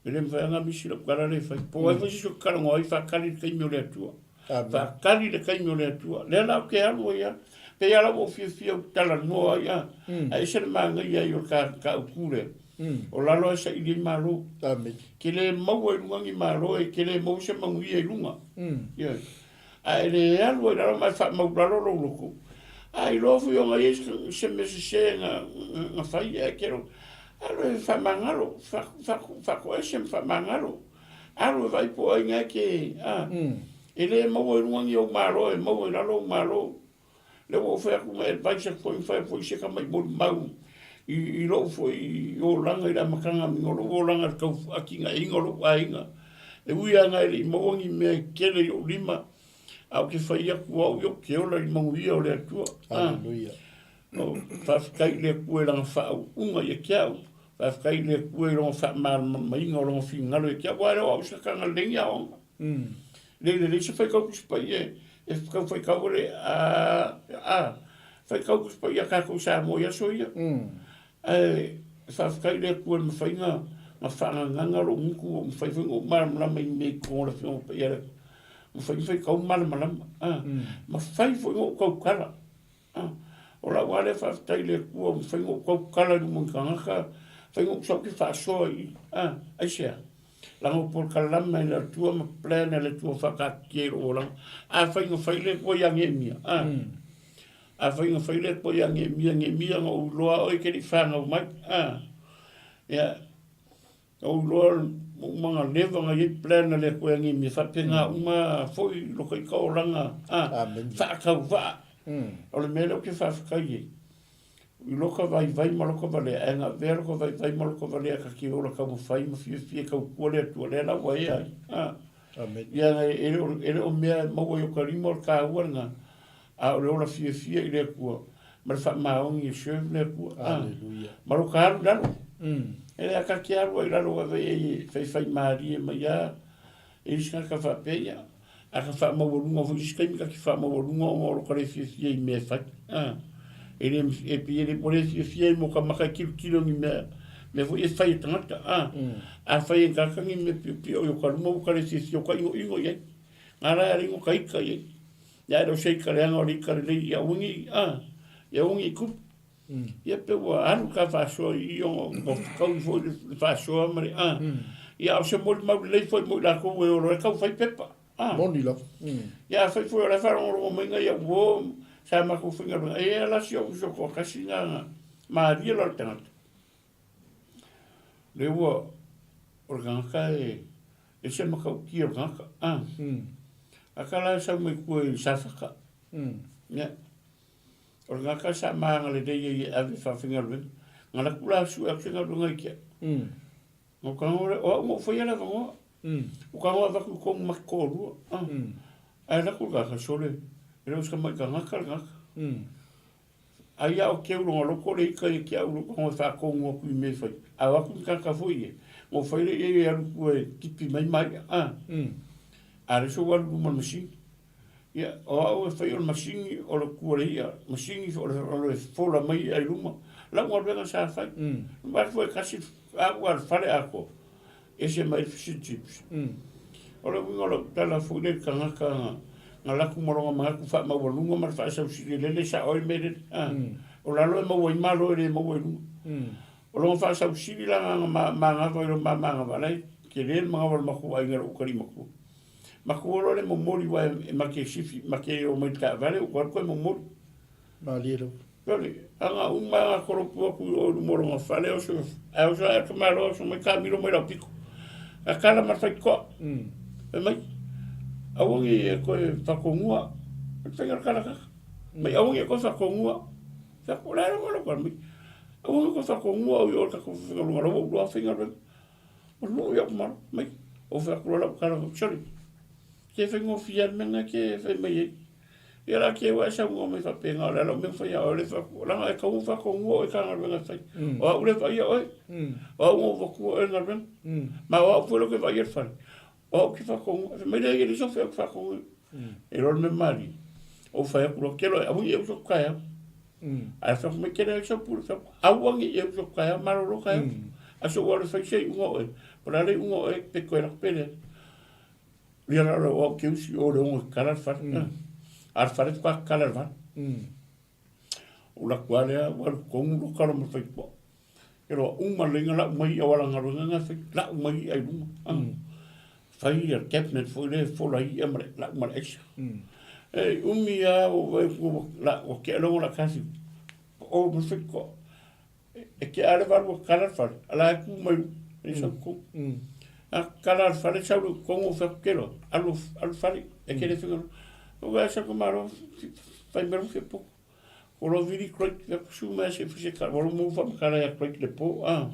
e le mafai lava ona misi lau tala lea e fai. Po o ai foi se isi ou te talanoa ai, faatali i le taimi o le Atua. Faatali i le taimi o le Atua. Lea la ou te alu ai lava. Pei lava la ua ou fiafia ou te talanoa ai, a, ae ese le manaia ai o le mataupu lea. O lalo e saili ai Malo. Ke le maua i luga ni Malo, e ke le maua se manuia i luga. Ioe. A e le alu ai i lalo ma e faamaulalo lou loto, a iloa foi ona i ai se mea sese na fai, ae ke alu e faamagalo, faatoese ma faamagalo. Alu e vaai po o aiga e ke, a. E le maua i luga ni ou malo, e maua i lalo ou malo. Lea ua ou fai atu ma advise atu foi ma fai atu foi se tama i molimau i, i lou foi olaga i le amataga o lou olaga i le tau atinaeina o lou aiga. E ui lava ina e le i maua ni mea e tele i ou lima, a ou te fai atu au ia ou te ola i le manuia o le Atua. Hallelujah. Oh, faafetai i le Atua i lana faauuga ia te au. Faafetai i le Atua i lona faamalamalamaina o lona finagalo ia te au. Aua e le o au se tagata lelei ni aoaoga. Lei lelei se faitau Tusi Paia e tau faitau le a a faitau Tusi Paia a tatou Samoa i aso ia. Ae faafetai i le Atua i le mafai na faagagaga lou gutu ua mafai foi ona ou malamalama i mea i totonu o le Afioga Paia a le Atua. Mafai ona faitau malamalama, mafai foi ona ou tautala. O lau lava lea faafetai i le Atua ua mafai ona ou tautala i luma o ni tagata, mafai ona ou sau ou te faasoa i i. Aisea? Leaga o polokalame a le Atua ma plan a le Atua faataatitia i lou olaga. Afai na fai le Atua ia Neemia, afai na fai le Atua ia Neemia, Neemia na ou iloa oe e te le i fanau mai, ia, Na ou iloa uma na leva na iai plan a le Atua ia Neemia faapena uma foi lo ka ita olaga a faatauvaa. O le mea lea ou te faafetai ai i loka vaivai ma loka valea ae na avea loka vaivai ma loka valea ta te ola taumafai ma fiafia e tautua le Atua lea la ua ea ai. Ia e le o mea e maua i o ta lima o le taua lena a o le ola fiafia i le Atua ma le faamaoni e serve le Atua. Hallelujah. Ma lo ka alu i lalo. E le a ke alu ai i lalo ave e faifai malie mai a e isi tagata faapea ia a ka faamaualuga foi isi taimi ka te faamaualuga ona o lo ka le fiafia i mea e fai. E le e pei e le ua le fiafia ai mo ka maka e tilotilo ni mea mea foi e fai e tagata. A fai e tagata ni mea piopio i o ka luma ua ka le fiafia o ka inoino i ai. Nga la e ala ino ka ika i ai. Ia e le o se ika leaga o le ika lelei ia aua nei, a, ia aua nei tupu. Ia pe ua alu ka faasoa i i ona ua fetaui foi le faasoa ma le, a. Ia a o se molimau lelei foi mo i latou e ola ai tau fai pepa, a. Moni lava. Ia afai foi o la e faalogologo mai na ia uo sa matou faigaluega, e ala si ou uso toatasi na malie loa le tagata. Lea ua, o le tagata e, e se matautia o le tagata, a. A ka la e sau mai tua i Safata. Ia. O le tagata sa ma agalelei ai e ave faafaigaluega. Na alu atu la sue atu se galuega i te au. Na ou tago lea, o au na ou faia le avanoa. Ou tago avatu i totonu ma te toalua. Ae alu atu le tagata, sole, e le o se tamai tagata le tagata. Ai a o keu lona loto le ika ia te au lou tago e faatonu atu i mea e fai. A o atu ni tagata foi ia, ona ou fai lea i ai e alu i tua e tipi mai ma ia, a. A lea se ua alu i luma o le masini. Ia, o au e fai o le masini o le tua o le ia, masini o le, o le fola mai ia i luma. Lau galuega sa fai. Vaai atu e tasi au a le fale atoa, ese mai le fish and chips. O le uiga o lau tala foi lea i le tagata na laku ma lona manatu faamaualuga ma le faasausili lele sao ai le mea lele. O lalo e maua ai malo e le maua i luga. O lona faasausili la na manava i lona manava, la e tele le manava o le matou aiga i lou utalii matua. Matua loa le momoli aua e ma te sifi, ma te omai i le taavale ou alu toe momoli. Malie lava. Sole, aga uma aga kolopu atu i o i luma o lona fale, oso, ae oso ae atu malo, oso mai taamilo mai lau pito. A kala ma le faitotoa. Fai mai, aua ne i e toe faatonua. O le faiga o le kala kaka. Mai aua ne i e toe faatonua. Fai atu, o le a lava lou kala mai. Aua ne i e toe faatonua au i o i le tatou faigaluega, la ua ou iloa faigaluega. O lou ia malo, mai, ou fai atu loa lau tala, sole, ke faigofie lava le mea lena ke fai mai ai. Ia la ke ua e saunoa mai faapena, o le a lau mea fai ia oe le fai atu, leaga e tatau ona faatonuina oe i ta galuega e fai. O au lea e vaaia oe, o au na ou avatua oe i le galuega. Ma o au foi lea ou te vaaia le fale, o au ou te faatonuina. Fai mai lea, e leai sau fea ou te faatonuina. E iloa le mea malie, ou fai atu loa, kelo e aua ne i e usu atu taeao. Ae fai atu mai, kele ai sau pule, fai atu, aua ne i e usu atu taeao, malolo taeao. Ae se ua alu e fai se iuga o oe, po o le a le iuga o oe, pe toe alu atu pe leai. Ia la o au ke usi o le ongo i kala le fale. A le fale faatoa kala le vale. O la kua lea ua alu tonu lo kala ma faitotoa. E loa uma lelei na lau mai auala galuega na fai, lau mai i'a i luga. Fai ia le cabinet foi lea e fola ai i'a ma le lau ma le aisa. E umi lava ua vaai atu ua la ua tea loa ona laka o ma faitotoa. E tea le valu ua kala le fale, a la e tu mai e sau tonu. A kala le fale sau le kongo fa kelo alu alu fale e kele finga. O ga sa ko malo fai mero fe po. O lo vili kroi ya su ma se fi se kala o mo fa kala ya kroi le po a.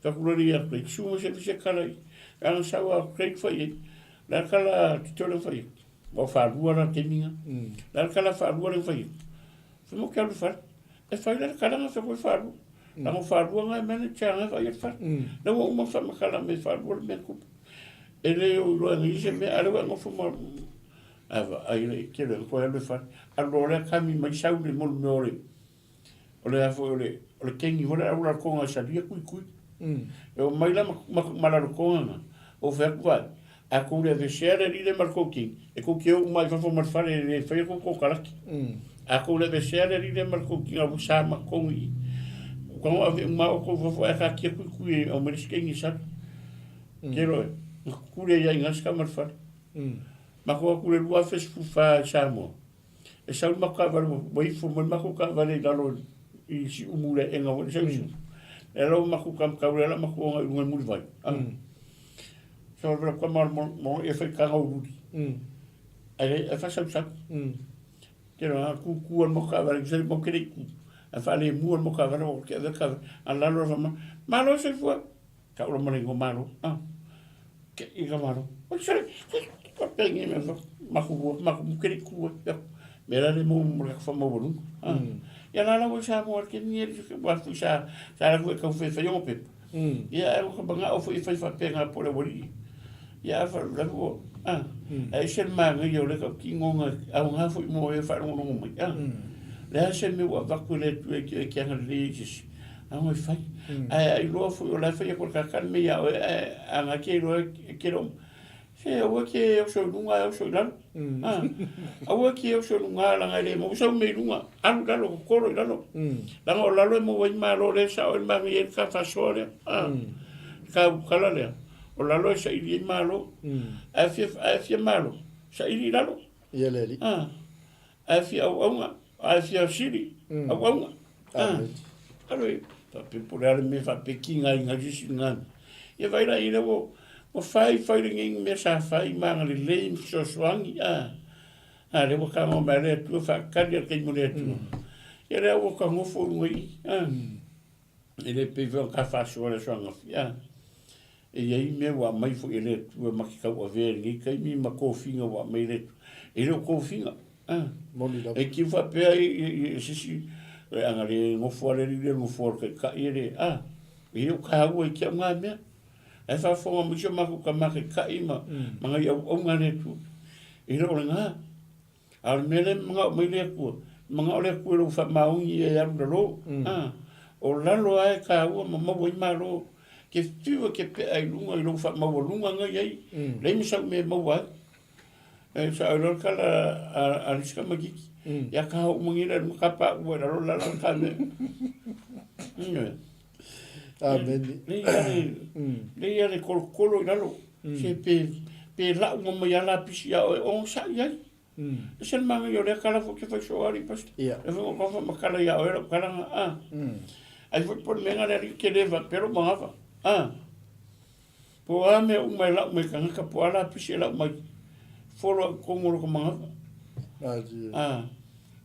Ka ku lo ya kroi su ma se fi se kala. Ka sa wa kroi fa ye. La kala titole fa ye. O fa lua la teminga. La kala fa lua le fa ye. Fa mo ke alu fale. E fai la kala nga fa ko fa lua. Langa faalua nga e mea tia nga fai e fale. La ua uma faamakala me faalua le mea kupu. E le o iloa e se mea, a le ua ngofo ma ava ai le ke le ko le fale. A lo le kami mai sau le mo mea o le o le afo o le o le kengi hole au la konga sa lia kui kui. E o mai la ma ma la konga nga. O fe ku vai. A ko le ve le li le marko ki. E ko ke o mai fa fo mar fale le fai ko ko kalaki. A ko le ve le li le marko ki nga sa ma kongi. Ko ngo ave ma o ko fo fo e ka ki kui kui o me skengi sa. Ke ro. Ku le ia inga ska mar fale. Ma ko ku le lua fes fu fa sa mo. E sau ma ka vale mo ifo mo ma ko ka vale lalo i si umule e nga wo sa si. E lo ma ku kam ka la ma ku nga ngai muri vai. Sa vela ko ma mo mo e fai ka ngau ruri. Ai e fa sa sa. Ke ra ku ku al mo ka vale se mo ke ku. A fa le mu al mo ka vale o ke ka a la lo ma. Ma lo se fu. Ka ro mo le ngo ma lo. Ah. Ke i ka ma lo. O se ka pengi me ma ku ma ku ke ku. Me la le mo mo ka fa mo lu. Ah. Ia la la wo sa mo ke ni e wa fu sa sa la ku ka fu fa yo pe. Ia e ka banga o fu i fai fa pe nga po le wori. Ia fa la ku. Ah. E se ma ngi yo le ka ki ngonga au nga fu mo e fa ngo ngo mai. Ah. Le a se me wa va ku le tu e ki ki nga le sis. A mo fai. Ai ai lo fu o la fa ko ka kan me ia a nga ke lo ke lo Se aua ke o so lunga o so lalo. Ah. Aua ke o so lunga la ngai le mo so me lunga. Alu lalo ko koro i lalo. Langa o lalo e mo wai ma lo le sa o ma ngi e ka fa so le. Ah. Ka kala le. O lalo e sa i ma lo. A fia a fia ma lo. Sa i lalo. Ia le li. Ah. A fia au aunga. A fia siri. Au aunga. Ah. Alo e fa pe po le me fa pe ki ngai ngai si ngai. Ia vai la i le wo o fai fai le ngi me sa fai ma le le so swangi a. A le wo ka ngo ma le tu fa ka le ke mo le tu. Ia le wo ka ngo fo ngi. A. E le pe fa ka fa so le swanga fi. A. E ia i me wa mai fo i le tu ma ki ka wa ve ngi kai mi ma ko finga wa mai le tu. E le ko finga. A. Moni lava. E ki fa pe ai e sisi e anga le ngofo ale le ngofo ka ka i le a. E o ka ua i kia ngā mea. E fa fonga mo sio maku ka make ka i ma ma ngai au au ngā le tu. E le ole ngā. A le mele mga o mai le kua. Mga o le kua lo fa maungi e alu lalo. A. O lalo ai ka ua ma maua i malo. Ke fiwa ke pe ai lunga i lo fa maua lunga ngai ai. Le mi sau me maua ai. E sa au lor kala a riska makiki. Ia ka hau mangira ma ka pa ua lalo lalo ka me. Amen. Le ia le le ia le kolokolo i lalo. Se pe pe lau ma mai ala pisi ia o o sa ia. E se manga i o le kala fo ke fai so ari pas. Ia. E fo ko fa makala ia o era kala a. Ai fo por menga le ke le va pero manga A. Po a me u mai lau mai kanga ka po ala pisi lau mai. Folo ko ngoro ko manga. A ji. A.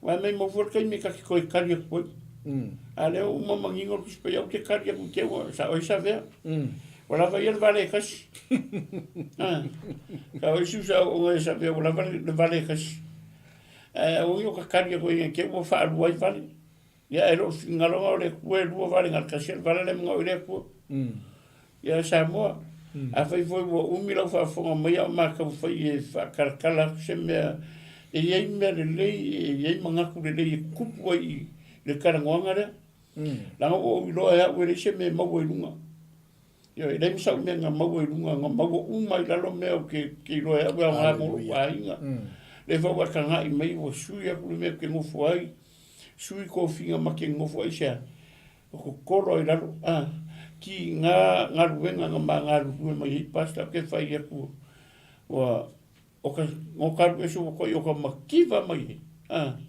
Wa mai mo fo kai me ka ki koi kari ko. A le u mama ngingo ku spe au ke kari ku ke wa sa o sa vea. Wala va ia vale kasi. A. Ka o isu sa o ngai sa vea wala vale le vale kasi. A o yo ka kari ko ia ke mo fa lu ai vale. Ia e lo fingalonga o le kue lua vale ngal kasi vale le mga o le kue. Ia Samoa. A fai foi ua umi lau faafofoga mai ao makaufai e faakalakala atu se mea e iai mea lelei e iai magaku lelei e kupu ai i le kalagoaga lea. Laga ua ou iloa e a'u e leai se mea e maua i luga. Ioe, e leai ma sa'u mea na maua i luga, na maua uma i lalo mea o ke ke iloa e a'u e aogā mo lo'u aiga. Lea foi ua taga'i mai ua sui aku le mea ou te nofo ai, sui kofiga ma ke nofo ai sea, o kokolo ai lalo, a, ki ngā galuega na ma galulue mai ai pastor ke fai aku ua o ka ngo kalu ese ua ko'i o ka makiva mai ai, a.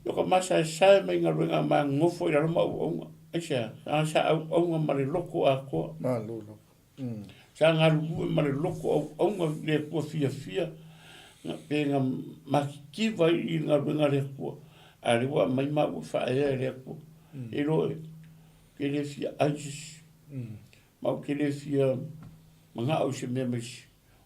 O ka masaesae mai galuega ma gofo i lalo ma auauga. Aisea? Sa auauga ma le loko atoa. Malo lava. Sa galulue ma le loto auauna i le Atua fiafia, pe na matitiva ai i le galuega a le Atua, a o lea ua aumai maua e faaea e le Atua. E iloa e, ou te le fia ai se isi, ma ou te le fia manao i se mea ma isi.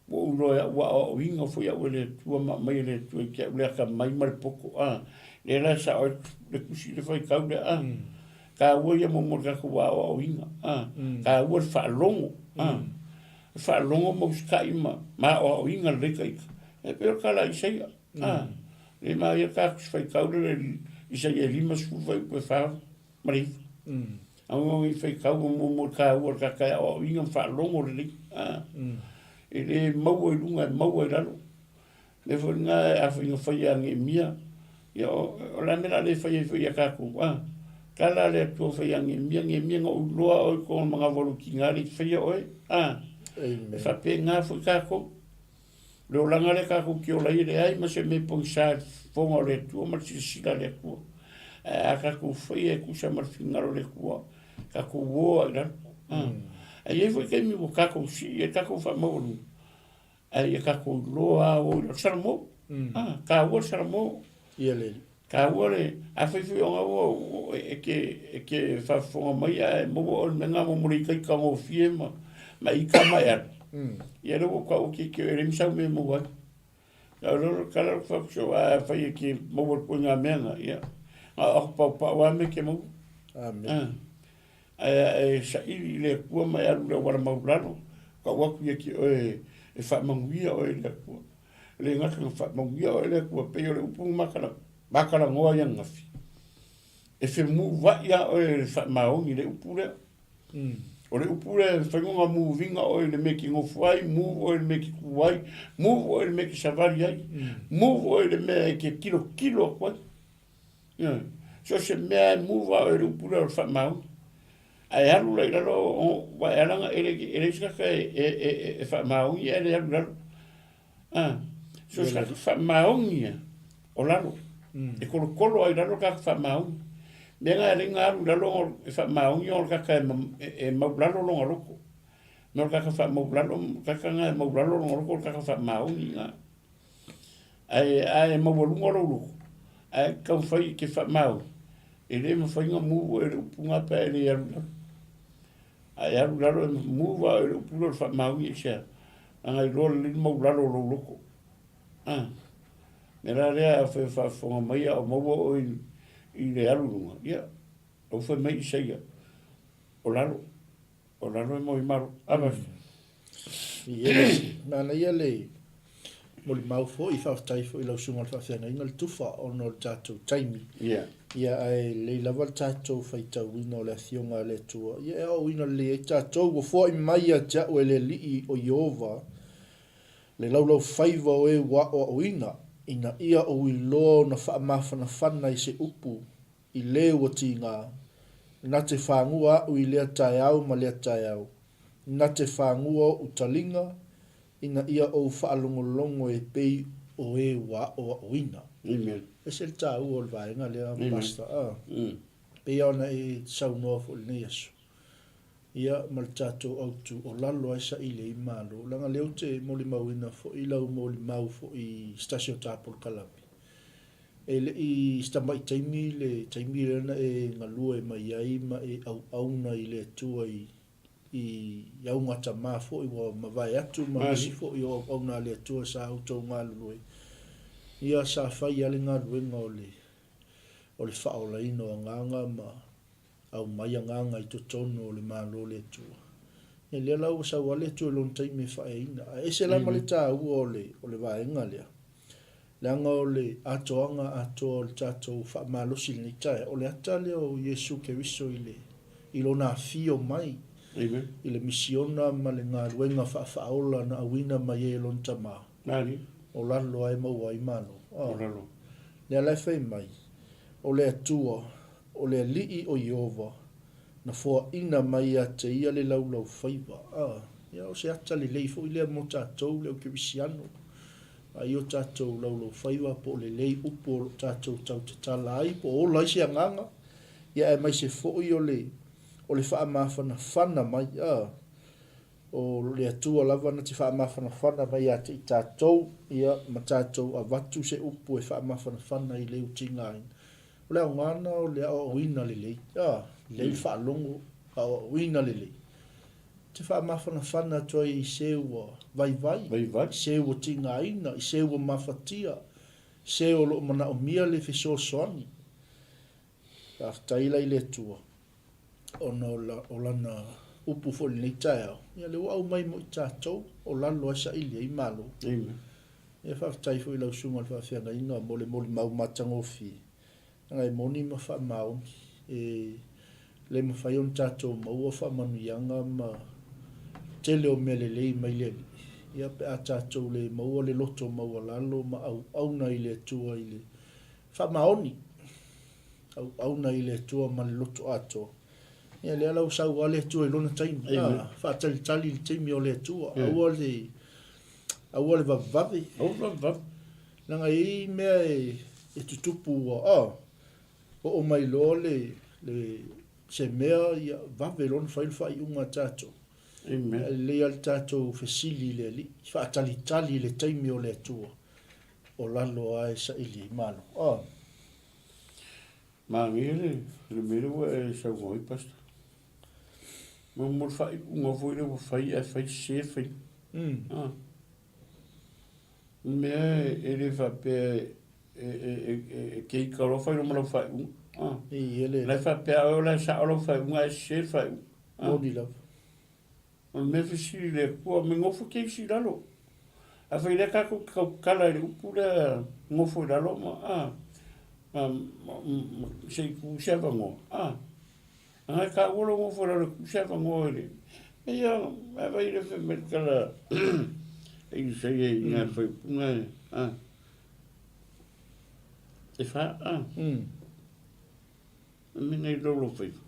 Ua ou iloa e au ua aoaoina foi au e le Atua ma aumai e le Atua i te au le atamai ma le poto, a. Lea la e sao ai le tusi le faitau lea, a. Taua ia mo mo le tatou aoaoina, a. Taua le faalogo, a. Le faalogo ma usitai ma ma aoaoina lelei ta ita. E pei o le tala a Isaia, a. Lea ma ia ta tusi faitau lea le Isaia e 50 fuaiupu e 4 ma le 9. Aua ne i faitau mo mo le taua o le tagata e aoaoina ma faalogo lelei. A. E le maua i luga e maua i lalo. O le mea foi lena afai na fai ia Neemia, ia o le a le mea o le a le fai ai foi ia tatou? A. Tala a le Atua fai ia Neemia, Neemia na ou iloa oe i tona manava o lou tina le i faia oe. A. E faapena foi tatou. O le olaga lea tatou te ola ai e leai ma se mea e pogisa i le fofoga o le Atua ma le silasila a le Atua. Ae a tatou faia e tusa ma le finagalo o le Atua, tatou o lava i lalo. Ae i ai foi taimi ua tatou sii ai tatou faamaualuga, ae ia tatou iloa lava o i lalo. Salamo, taua le Salamo. Ia le. Taua le, afai foi ona ua e te, e te faafofoga mai ae maua oe le mea lena mo le ikaika gofie ma, ma ika ma e alu. Ia lea ua ou taua ke ke e leai ma sau mea e maua ai. A o le tala o faafuso, a fai e ke maua le ituaiga mea na, ia, na o aku paopao lava mea e ke maua. Amen. Ae e saili i le Atua ma e alu i le auala maulalo, tau atu ia te oe e faamanuia oe e le Atua. Le gata na faamanuia oe le Atua, pei o le upu na matalanoa i ananafi, e femuva'i lava oe e le faamaoni i le upu lea. O le upu lea e mafai ona move ina oe i le mea e te nofo ai, move oe i le mea e te tu ai, move oe i le mea e te savali ai, move oe i le mea e te tilotilo atu ai. Ioe. So o se mea e move lava oe i le upu lea o le faamaoni. Ae alu la i lalo, aua e ala ona e leai se tagata e faamaoni ae le alu i lalo. A, so se tagata faamaoni ia o lalo. E tolotolo lava i lalo le tagata faamaoni. Mea na e ala ai ona alu i lalo e faamaoni ona o le tagata e maulalo lona loto. Mea o le tagata faamaulalo, o le tagata lena e maulalo lona loto o le tagata faamaoni lena. Ae a e maualuga lou loto, ae taumafai e te faamaoni, e le mafai ona move e le upu lena pe a e le alu i lalo. A e alu i lalo e move lava oe i le upu lea o le faamaoni aisea? Leaga e iloa lelei le maulalo o lou loto. A, mea la lea afai o faafofoga mai a o maua oe i le alu i luga, ia, ua fai mai Isaia, o lalo. O lalo e moi malo. Ava. Yes. Manaia le molimau foi, faafetai foi i lau susuga i le faafeagaiga le tufa ona o le tatou taimi. Yeah. Ia ae lelei lava le tatou faitauina o le Afioga a le Atua. Ia e aoaoina lelei ai tatou, ua foai mai ia te au e le Alii o Ieova le laulaufaiva o e ua aoaoina, ina ia ou iloa ona faamafanafana i se upu i le ua tiga, na te fagua aʻu i lea taeao ma lea taeao, na te fagua oʻu taliga, ina ia ou faalogologo e pei o e ua aʻoaʻoina. Amen. Ese le taua o le vaega lea, Amen. Pastor. Ah, pei lava ona e saunoa foi i lenei aso, ia, ma le tatou autu o lalo lava e saili ai Malo. Leaga lea ou te molimauina foi lau molimau foi i se tasi o ta polokalame, E le i se tamai taimi le taimi lea na e galue mai ai ma e auauna i le Atua i i augatama foi ua mavae atu ma nisi foi o auauna a le Atua sa outou galulue, ia sa fai lava le galuega o le o le faaolaina o agaga ma aumai agaga i totonu o le Malo o le Atua. Ia lea la ua sau lava le Atua i lona taimi e faaeaina. Ae ese la ma le taua o le o le vaega lea. Leaga o le atoaga atoa o le tatou faamalosi i lenei taeao, o le ata lea o Iesu Keriso i le, i Lona afio mai Amen. i le misiona ma le galuega faafaaola na auina mai ai e Lona Tama, Mani. o lalo lava e maua ai malo. O lalo. Lea la e fai mai, O le Atua, o le Alii o Ieova, na foaina mai ia te ia le laulaufaiva. A, ia, o se ata lelei foi lea mo tatou le au kerisiano. Ai o tatou laulaufaiva po o lelei upu o lo o tatou tautatala ai, po o ola ai se agaga, ia aemaise foi o le, o le faamafanafana mai, a. O le Atua lava na te faamafanafana mai ia te i tatou, ia, ma tatou avatu se upu e faamafanafana i le utigaina. O le aoga na o le aoaoina lelei, a, lelei le faalogo, aoaoina lelei. Te faamafanafana atu ai i se ua vaivai, Vaivai. i se ua tigaina, i se ua mafatia, se o lo o manaomia le fesoasoani. Faafetai la i le Atua ona o, la, o lana upu foi i lenei taeao, ia lea ua aumai mo i tatou, o lalo lava e saili ai Malo. Amen. Ia faafetai foi i lau susuga i le faafeagaiga mo le molimau matagofie, leaga e moni ma faamaoni, e le mafai ona tatou maua faamanuiaga ma tele o mea lelei mai le Alii, ia pe a tatou le maua le loto maualalo ma auauna i le Atua i le faamaoni, auauna i le Atua ma le loto atoa. Ia lea la ua sau lava le Atua i lona taimi. Amen. Faatalitali i le taimi o le Atua. Yeah. Aua le aua le vavevave. Aua le vavevave. Leaga e i ai mea e, e tutupu ua, ah, oo mai loa le, le, se mea ia vave loa ona fai le faaiuga a tatou. Amen. Ae lelei lava le tatou fesili i le Alii, faatalitali i le taimi o le Atua, o lalo lava e saili ai Malo. Ah. Manaia le, le mea lea ua e saunoa ai, Pastor. Mo, mo le faaiuga foi lea ua fai ae fai sese faiga. Ah. Le mea e le faapea e, e, e, e, e keika loa fai loa ma lau faaiuga. Ah. E le. La e faapea oe o la e sao lau faaiuga ae sese le faaiuga. Ah. Moni lava. O le mea fesili i le Atua, me gofo keisi i lalo. A fai lea tatou te tautala i le upu lea gofo i lalo ma, a, ma, ma, ma se i tuu se avanoa, a. Ana e taua lou gofo i lalo e tuu se avanoa i le, ia, a vai le fai mai le tala e Isaia i ngā whaiupunga e, a, e wha, a, me nei lolo whaifa.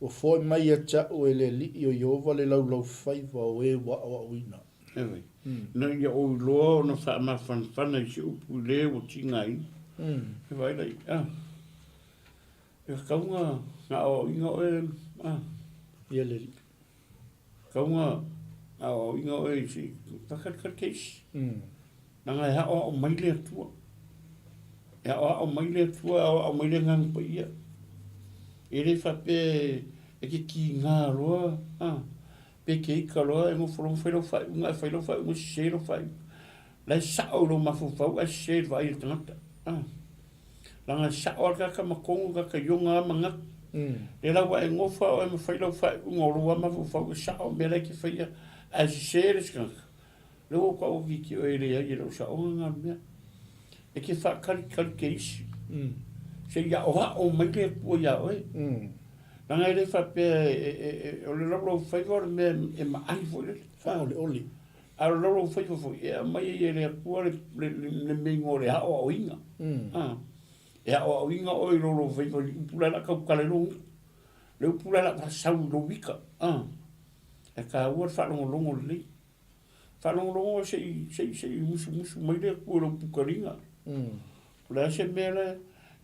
Ua foi mai ia te a'u e le Alii o Ieova le laulaufaiva o e ua aoaoina. Ioe. Ina ia ou iloa ona faamafanafana i se upu i le ua tigaina. E vaai la i, a, e tatau na, na aoaoina oe, a. Ia le Alii. Tatau na aoaoina oe i se faatalitali keisi. Leaga e aoao mai le Atua. E aoao mai le Atua, e aoao mai le Agaga Paia. E le faapea e te tiga loa, a, pe te ika loa e nofo loa ma fai lau faaiuga, ae fai lau faaiuga sese lau faaiuga. La e sao i lou mafaufau ae sese i le vaai a le tagata. A. Leaga e sao lava le tagata ma tonu, le tagata i ona lava manatu. Lea la ua e nofo lava oe ma fai lau faaiuga o lou lava mafaufau e sao mea la e te faia ae sese le isi tagata. Lea ua ou tau atu i oe e leai e le o saoga na mea. E te faatalitali te isi. Se i aoao mai le Atua ia oe. Leaga e le faapea o le laulaufaiva o le mea e maai foi lele. Faaoleole. A o le laulaufaiva foi e aumai ai e le Atua le mea igoa o le aoaoina. E aoaoina oe i lou laufaiva i le upu la o le a tautala i lou gutu. Le upu la o le a faasau i lou ika. E taua le faalogologo lelei. Faalogologo se i, se i, se i musumusu mai le Atua i lou pukaliga. O le a se mea la,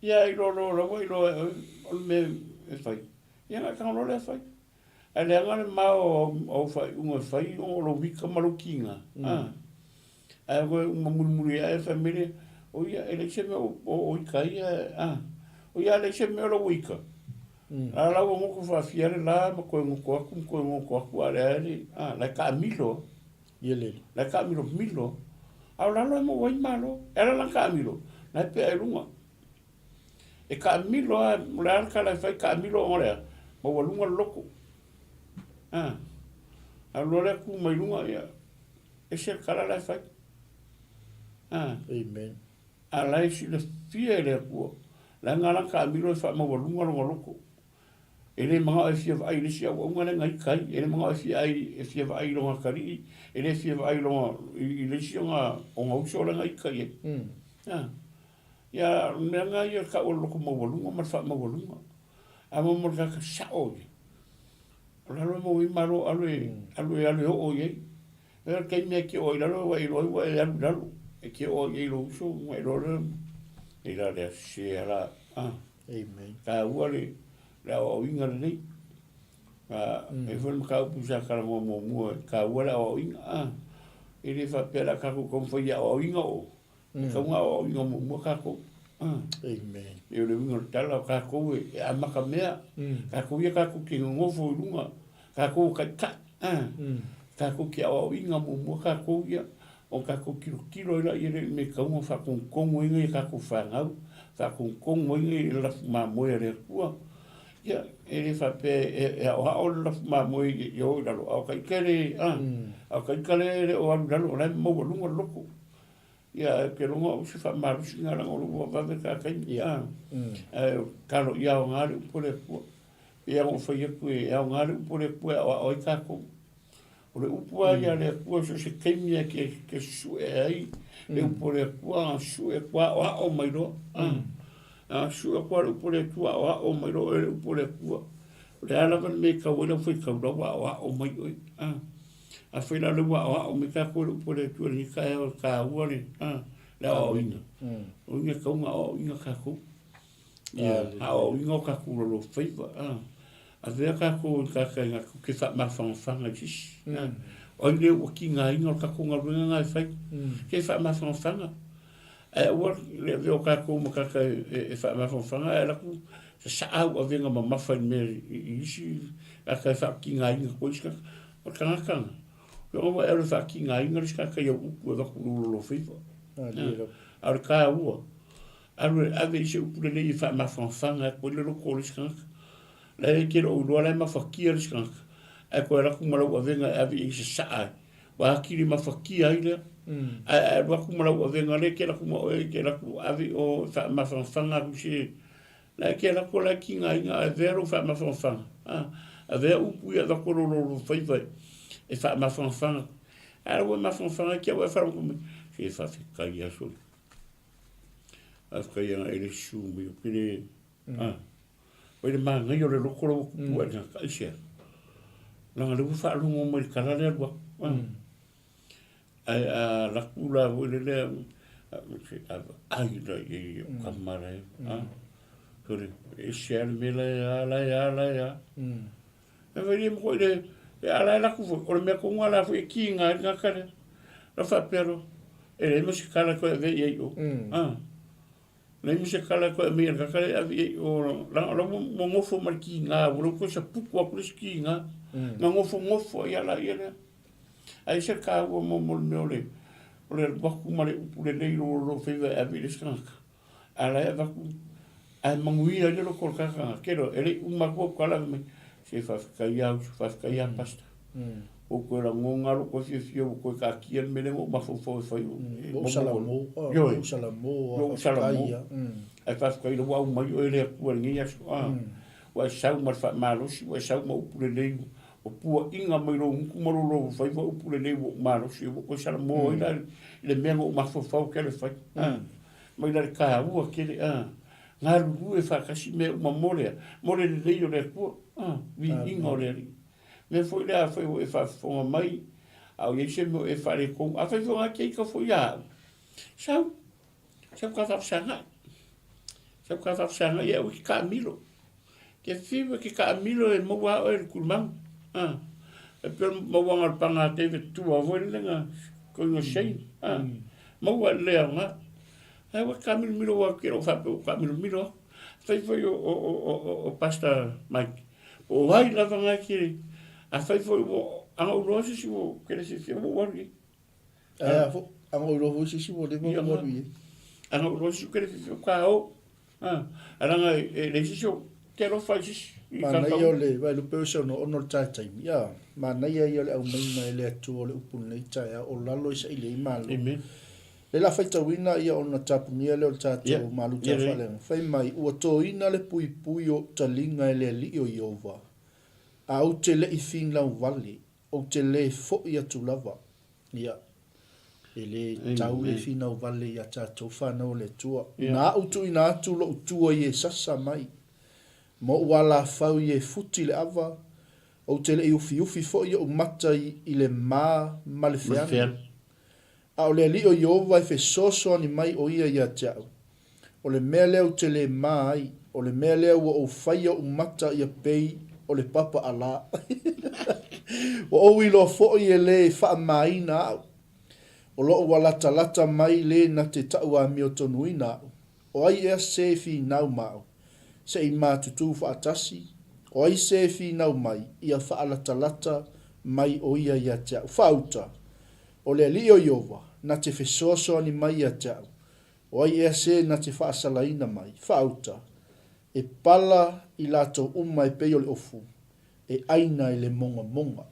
ia iloa loa lava iloa e oe o le mea e fai. Ia ona e tago loa lea fai. Ae leaga le mao o au faaiuga e fai ona o lou ika ma lou tiga. Ae koe uma mulimuli ae fai mai lea, o ia e leai se mea o ika ai, a. O ia a leai se mea o lou ika. A la ua goto faafia le la ma toe goto atu ma toe goto atu a lea le, a, la e taamilo. Ia lele. La e taamilomilo. A o lalo e maua ai malo. E ala la taamilo, la e pea i luga. E taamilo lava, o le a le tala e fai taamilo ona o le a? Maualuga le loto. A, alu loa lea tu mai luga, ia, ese le tala la e fai. A. Amen. A la e silafia e le Atua, leaga la taamilo e faamaualuga lona loto. E le manao e fia vaai i le isi auauna lea na ita ai, e le manao e fia ai, e fia vaai i lona atalii, e le fia vaai i lona, i le isi ona, ona uso lea na ita i ai. A. Ia, o le mea lena ia tau o le loto maualuga ma le faamaualuga. A mo le tagata sao ia, o lalo e maua ai malo alu e, alu e, alu e oo i ai. O le taimi e te oo ai i lalo, ua e iloa ai ua e alu i lalo. E te oo ai i lou uso, ona e iloa lea, e la lea sese a la, a. Amen. Taua le, le aoaoina lelei. E foi le mataupu sa talanoa muamua e taua le aoaoina, a. E le faapea o le a tatou taumafai e aoaoina o, e tatau ona aoaoina muamua tatou. Amen. E o le uiga o le tala, o tatou e amata mea, tatou ia tatou te nonofo i luga, tatou o taitai, tatou te aoaoina muamua tatou ia, ona tatou tilotilo ai laia lea i mea e tatau ona faatonutonu ai nai a tatou fanau, faatonutonu ai nai lafu mamoe a le Atua. Ia, e le faapea e aoao le lafu mamoe ia o i lalo, a o ka ita le, a, a o ka ita lea e le o alu i lalo, o la e maualuga le loto. Ia, ae ou te iloa o se faamalosi lena leaga o lou vave ta taimi, a, ae talo ia aoga le upu a le Atua. E pei lava ona ou fai atu e aoga le upu a le Atua e aoao ai tatou. O le upu lava ia a le Atua so o se taimi lava e te sue ai le upu a le Atua, sue atu aoao mai loa. A sue atu lava le upu a le Atua aoao mai loa oe le upu a le Atua. O le a lava le mea e tau ai lau faitau la ua aoao mai oe. Afai la o lea ua aoao mai tatou e le upu a le Atua i lenei taeao e taua le le aoaoina. O lona uiga e tatau ona aoaoina tatou. Ia aoaoina o tatou lalofaiva. Avea tatou i tagata e tatou te faamafanafana i se isi. O ai lea ua tigaina o le tatou galuega lena e fai? Te faamafanafana. Ae aua le avea o tatou ma tagata e faamafanafana ae alu atu sasaa au avega mamafa i mea i isi tagata e faatigaina atu ai isi tagata. O le tagata lena, o ua e alu e faatigaina le isi tagata i au upu e avatu i lou lalofaiva. A o le taua, Alu e ave i se upu lelei e faamafanafana atu ai le loto o le isi tagata. La e te le o iloa la e mafatia le isi tagata, ae toe alu atu ma lau avega e ave i ai sasaa ai, ua atili mafatia ai lea. Ae a alu atu ma lau avega lea e te alu atu ma oe, e te alu atu ave i o e faamafanafana atu i se, la e te alu atu la e tigaina ae avea lou faamafanafana, a, avea upu ia e avatu e lou lolofaiva e faamafanafana. Ae ua e mafanafana ai te au ae faalogo mai, se faafetai lava sole. Faafetai ana e le susu mai o ke le, a, oi le manaia o le loko la ua tupu ae le tagata, aisea? Leaga lea ua faalogo mai i le tala lea alu atu, a. Ae a alu atu la foi lele, a vaai la i ai i au tama la e, a, sole, e ese lava le mea la e a, la e a, la e a. E fai le mokoi le, e ala e laku foi, o le mea tonu lava la foi e kiga ai le tagata lea. Na faapea loa, e leai ma se kala e toe ave i ai i o. Ah. Leai ma se kala e toe aumai e le tagata lea e ave i ai i o, leaga o la ua nofo ma le kiga, ua le toe saputu atu le isi kiga. Na nofonofo ai lava laia lea. Ae ese le taua mo mo le mea o le, o le alu atu ma le upu lelei i lou faiva e ave i le isi tagata. A la e avatu, ae manuia ai le loto o le tagata tele, e le i uma atu au tala fai mai, se faafetai lava uso, faafetai lava Pastor. Ua ou toe lagona lou toe fiafia ua toe taatia le mea lea na ou mafaufau e fai. Ua ou salamo, ua ou salamo, ua ou salamo. Ae faafetai ua aumai oe e le Atua i lenei aso. Ua e sau ma le faamalosi, ua e sau ma upu lelei, ua puaina mai lou gutu ma lou loulofaiva upu lelei ua ou malosi ai, ua ou toe salamo ai la i le mea na ou mafaufau tele e fai. Mai la le taua tele a galulue faatasi mea uma mo le a? Mo le lelei o le Atua, a, viiga o le Alii. Mea foi lea afai ua e faafofoga mai a o i ai se mea o e faaletonu, afai foi na te ita foi ia au, sau, sau ta faafesagai, sau ta faafesagai e aua e te taamilo. Te fiu e te taamilo e maua lava oe e le tulimanu, a, e pei o le mauaga o le paga a David Tua foi lele na koiga Shane, a, maua e le aoga. Ae ua taamilomilo aua ou te le o faapea ua taamilomilo au. Afai foi o Pastor Mike, po o ai lava na e te, afai foi ua, ana ou iloa se isi ua ou te le fiafia ua ou alu i ai. Ae a fo, ana ou iloa foi se isi ua leva ona ou alu i ai. Ana ou iloa se isi ou te le fiafia ua ta o. A, leaga e leai se isi o te alofa i se isi. Manaia o le vaelupe o se onoono o le tae taimi, a, manaia ia o le aumaiga e le Atua o le upu i lenei taeao, o lalo e saili ai Malo. Amen. Lea la faitauina ia ona tapunia lea o le tatou malu tafaaleaga. Fai mai, Ua toina le puipui o taliga e le Alii o Ieova, a ou te le i finau vale, ou te le foi atu lava. Ia, e le tau le finau vale ia tatou fanau a le Atua. Na ou tuuina atu lou tua i e sasa mai, ma ou alafau i e futi le ava, ou te le i ufiufi foi ou mata i le ma ma le feanu. A o le Alii o Ieova e fesoasoani mai o ia ia te au. O le mea lea ou te le ma ai, o le mea lea ua ou faia ou mata ia pei o le papa ʻalā. Ua ou iloa foi e lē faamāina aʻu. O loʻu alatalata mai lē na te taʻuamiotonuina aʻu. O ai ea se finau ma aʻu, se i mātutū faatasi? O ai se finau mai, ia faalatalata mai o ia ia te aʻu? Faauta, O le Alii o Iova, na te fesoasoani mai ia te aʻu. O ai ea se na te faasalaina mai? Faauta, E pala i latou uma e pei o le ofu, e ʻaina i le mogamoga.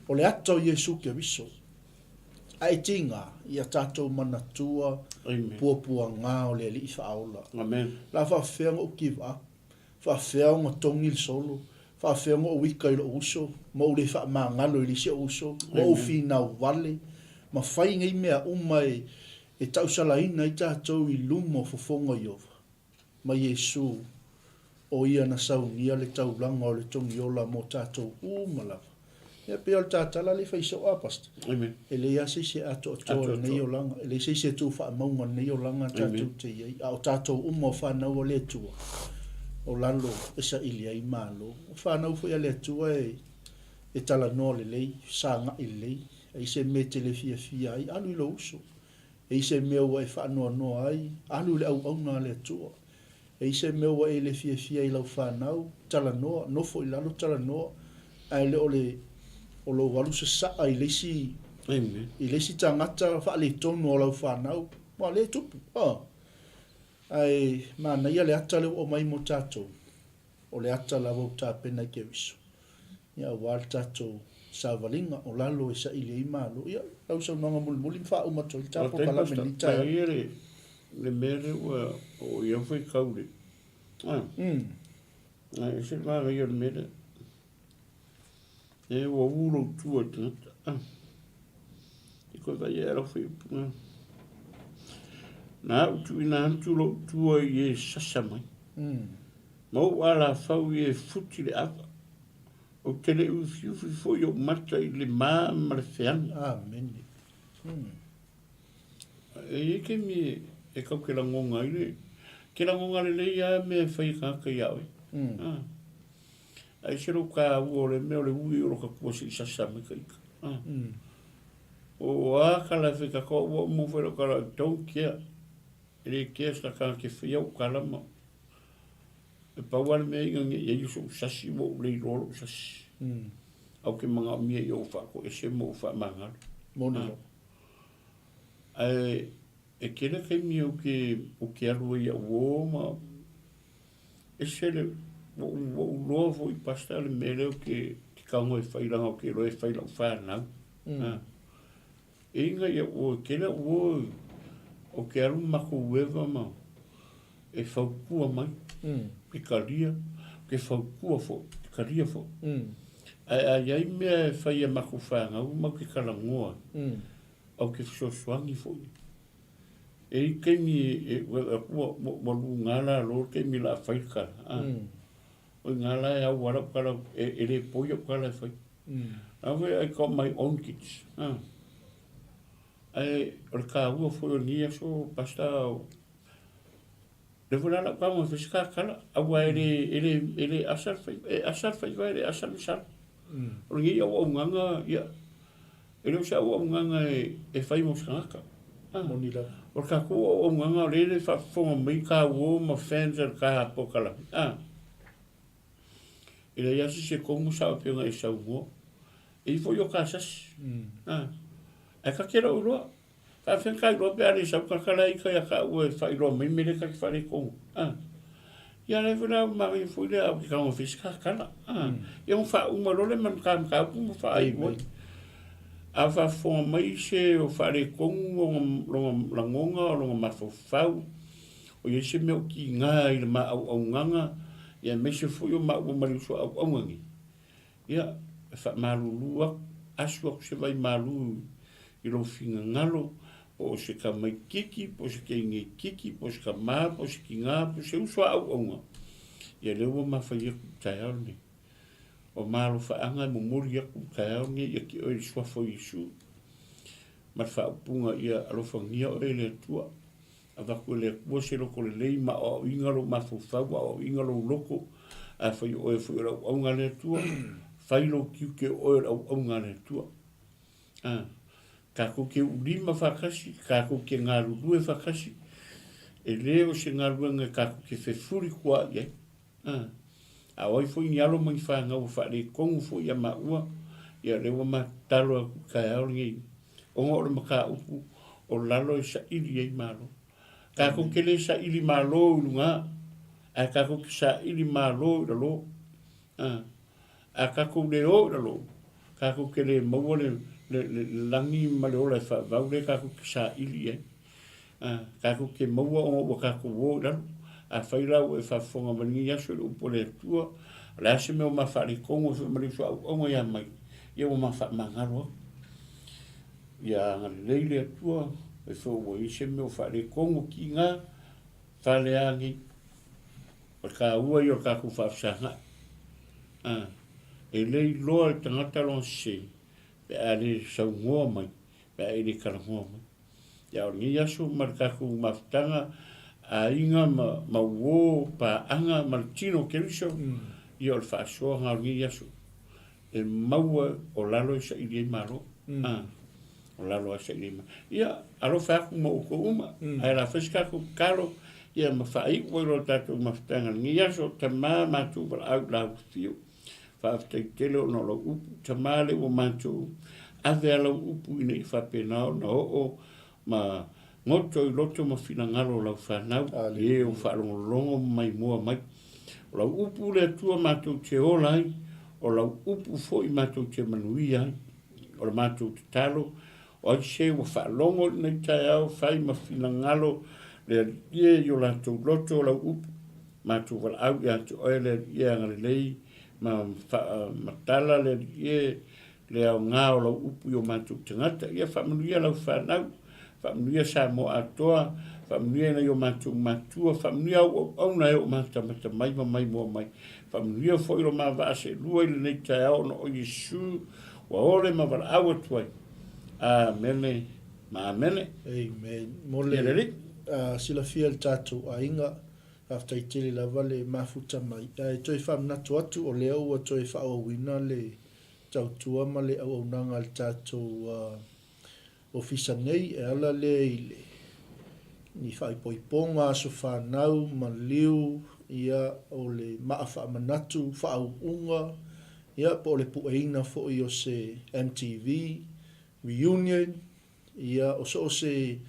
O le ata o Iesū Keriso, a e tīgā i a tātou manatua puapuagā o le Alii Faaola. La faafefea ona ou give up, faafefea ona togi le solo, faafefea ona ou ika i loʻu uso, ma ou le faamagalo i le isi ou uso, ma ou finau wale, ma fai nei mea uma e tausalaina ai tātou i luma o fofoga o Ieova. Ma Iesū, ʻo ia na saunia le taulaga o le togiola mo tatou uma lava. Ia, pei o le tatala lea i fai soʻo a, Pastor. Amen. E leai lava se isi e atoatoa i lenei olaga, e leai se isi e tu faamauga i lenei olaga tatou te i ai, a o tatou uma o fanau a le Atua, o lalo e saili ai Malo. O fanau foi a le Atua e, e talanoa lelei, fesagai lelei, e i se mea e te le fiafia ai, alu i lou uso. E i se mea ua e faanoanoa ai, alu i le auauna a le Atua. E i se mea ua e le fiafia i lau fanau, talanoa, nofo i lalo talanoa, ae le o le o lou alu sasaa i le isi i le isi tagata faaletonu o lau fanau, ua le tupu. Oh. Ae manaia le ata lea ua aumai mo tatou, o le ata lava ua tapena i Keriso. Ia aua le tatou savaliga o lalo e saili ai Malo. Ia, lau saunoaga mulimuli ma faauma atu ai le ta polokalame i lenei taeao. Faafetai Pastor. Le mea lea ua oo i ai faitau le, a, e ese le manaia o le mea lea. E ua u lou tua i le tagata, a, i koe vaai ai lau faiupu. Na au tuuina atu lou tua i e sasa mai. Ma ou alafau i e futi le ava. Ou te le ufiufi foi ou mata i le ma ma le feaga. Amene. E i ai taimi e kau ke lagoga ai le, ke lagoga lelei lava mea e fai e tagata ia oe. A ese lou kāua o le mea o le ui o lo ka tua se i sasa mai ka ika. O a kala e fai katoa ua uma foi lau kala, I don't care. E le kea se takanga ke whaia o kalama. E pau lava le mea i nge i ai o soʻu sasi ua ou le iloa loʻu sasi. Au ke manaomia i ou faatoese ma ou faamagalo. Moni lava. Ae e tele taimi ou te ou te alu ai iaʻu uō ma ese le ua ou ua ou iloa foi pastor le mea lea ou te te tago e fai leaga ou te iloa e fai lau fanau. E inga ia ua tele au ua o ke alu makou eva ma e fautua mai ke kalia ke fautua foi ke kalia foi ae a iai mea e fai e makou fanau mau ke talanoa au ke fesoasoani foi e i taimi e ua ua luga lalo le taimi la fai le kala a o ina la e au ala kala e le poi au kala e fai. Ave I got my own kids. Ah. Ae o le kāua foi o lenei aso, Pastor, le foi la lau kāua e fai se kakala, aua e le, e le, e le asa le faiva, e asa le faiva, e le asa le masalo. O lenei auaunaga, ia, e le o se auaunaga e, e fai mo se tagata. Ah. Moni lava. O le tatou auaunaga o lea e faafofoga mai kāua ma fans a le polokalame. Ah. E leai lava se isi e komu sao e pei ona e saunoa. E i foi o ka sasi. A. Ae ka te lou iloa. Faafefea ka iloa pe a le sau ka kala ika ia ka ua e faailoa mai mele ka te faaletonu. A. Ia lea foi la manaia foi lea au ke tago e fai se kakala. A. Ia ona faauma loa le ma mataupu ma faaiu ai. A faafofoga mai se o faaletonu lona, lona lagona, lona mafaufau, o i ai se mea o tiga i le ma auaunaga, ia aemaise foi o maua ma le uso auauna nei, ia, e faamalulu aku, asu aku se vai malu i lou finagalo, po o se tamaititi, po o se teinetiti, po o se tama, po o se tina, po o se uso a auauna, ia lea ua mafai atu i le taeao lenei. O malofaaga e momoli atu i le taeao lenei ia te oe i le suafa o Iesu, ma le faaupuga ia alofagia oe e le Atua. Avatu e le Atua se loto lelei ma aoaoina lou mafaufau, aoaoina lou loto, Afai o oe foi o le auauna a le Atua, fai lou tiute o oe o le auauna a le Atua. A, tatou te uulima faatasi, tatou te galulue faatasi, e le o se galuega e tatou te fefulituaai ai. A, a o ai foi ni alo ma ni fanau ua faaletonu foi ia maua, ia lea ua ma tatalo atu i taeao lenei, ona o le mataupu o lalo e saili ai Malo. Tatou te le saili Malo i luga, ae tatou te saili Malo i lalo. A, a tatou le o i lalo, tatou te le maua le, le, le lagi ma le ola e faavavau lea tatou te saili i ai. A, tatou te maua ona ua tatou o i lalo. Afai la ua e faafofoga mai lenei aso i le upu a le Atua, o le a se mea ua ma faaletonu ai foi ma le uso auauna ia mai, ia ua ma faamagalo atu. Ia agalelei le Atua, e foi ua i ai se mea ua faaletonu tiga, fale a nei. O le taua ia o le tatou faafesagai. A, e le iloa e le tagata lona sese pe a le saunoa mai, pe a e le talanoa mai. Ia o lenei aso ma le tatou mafutaga, aiga ma, ma uo, paaga ma le tino o Keriso, ia o le faasoaga o lenei aso. E maua o lalo e saili ai Malo. A, o lalo a saili ai Malo. Ia, alofa aku ma outou uma, ae la fai se tatou tatalo, ia ma faaiu ai loa le tatou mafutaga i lenei aso, Tama matou valaau i lau afio. Faafetai tele ona o lau upu, Tama lea ua matou ave a lau upu ina ia faapena ona oo ma goto i loto ma finagalo o lau fanau, e ua faalogologo ma maimoa mai. O lau upu le Atua matou te ola ai, o lau upu foi matou te manuia ai. O le matou tatalo, o ai se ua faalogo i lenei taeao fai ma finagalo le Alii e i o latou loto o lau upu, matou valaau ia te oe le Alii e agalelei ma faamatala le Alii e le aoga o lau upu i o matou tagata. Ia faamanuia lau fanau, faamanuia Samoa atoa, faamanuia i nai o matou matua, faamanuia au auauna e oo matamata mai ma maimoa mai. Faamanuia foi lo ma vaa seelua i lenei taeao ona o Iesu ua ole ma valaau atu ai. Amene ma amene. Amen. Mo le silafia e le tatou aiga, faafetai tele lava le mafuta mai. Ae toe faamanatu atu, o lea ua toe faaauauina le tautua ma le auaunaga a le tatou Ofisa nei e ala lea i le ni faaipoipoga, aso fanau, maliu, ia, o le maa faamanatu, faauuga, ia, po o le pueina foi o se MTV reunion, ia, o so o se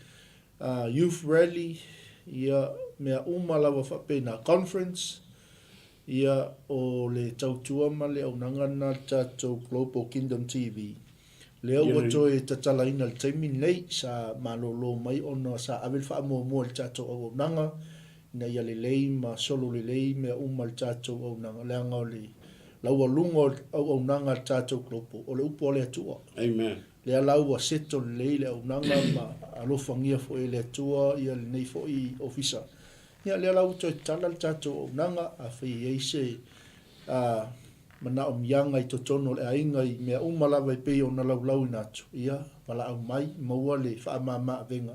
youth rally, ia, mea uma lava faapena, conference, Ia, o le tautua ma le auaunaga lena a le tatou Global Kingdom TV, lea ua toe tatalaina i le taimi lenei, sa malolo mai ona sa ave le faamuamua i le tatou auaunaga ina ia lelei ma solo lelei mea uma i le tatou auaunaga, leaga o le laualuga o le auaunaga a le tatou Global, o le upu a le Atua. Amen. Lea la ua settle lelei le auaunaga ma alofagia foi e le Atua ia lenei foi ofisa. Ia, lea la ua toe tatala le tatou auaunaga, afai e i ai se manaomiaga i totonu o le aiga i mea uma lava e pei ona laulauina atu, ia, valaau mai, maua le faamama-avega,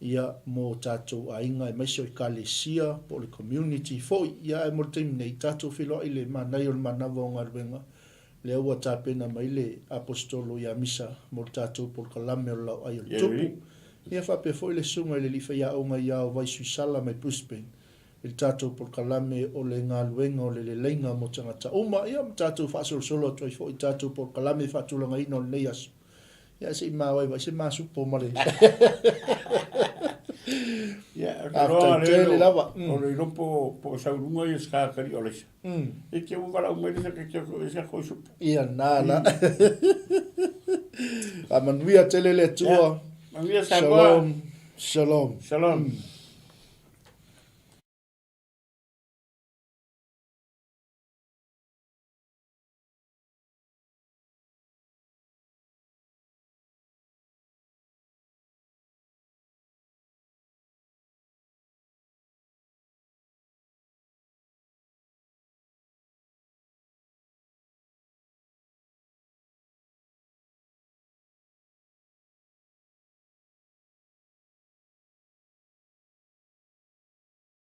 ia, mo tatou aiga aemaise o Ekalesia po o le community foi. Ia, ae mo le taimi nei, tatou feiloai i le manaia o le manava o galuega, lea ua tapena mai le Aposetolo ia Misa mo le tatou polokalame o le Laoai o le Tupu. Ia faapea foi le Susuga i le Alii Faiaoga ia Aovai Suisala mai Brisbane i le tatou polokalame o le galuega o le leleiga mo tagata uma. Ia ma tatou faasolosolo atu ai foi i tatou polokalame faatulagaina o lenei aso. Ia se i maoai se masupo ma le Ia, Faafetai tele lava. O le ilopo po o sauluga ia sa kali o leisa. E te ua valaau mai le sa ke ke sa ko supo. Ia na la. Faamanuia tele le Atua. Manuia Samoa. Shalom. Shalom. Shalom.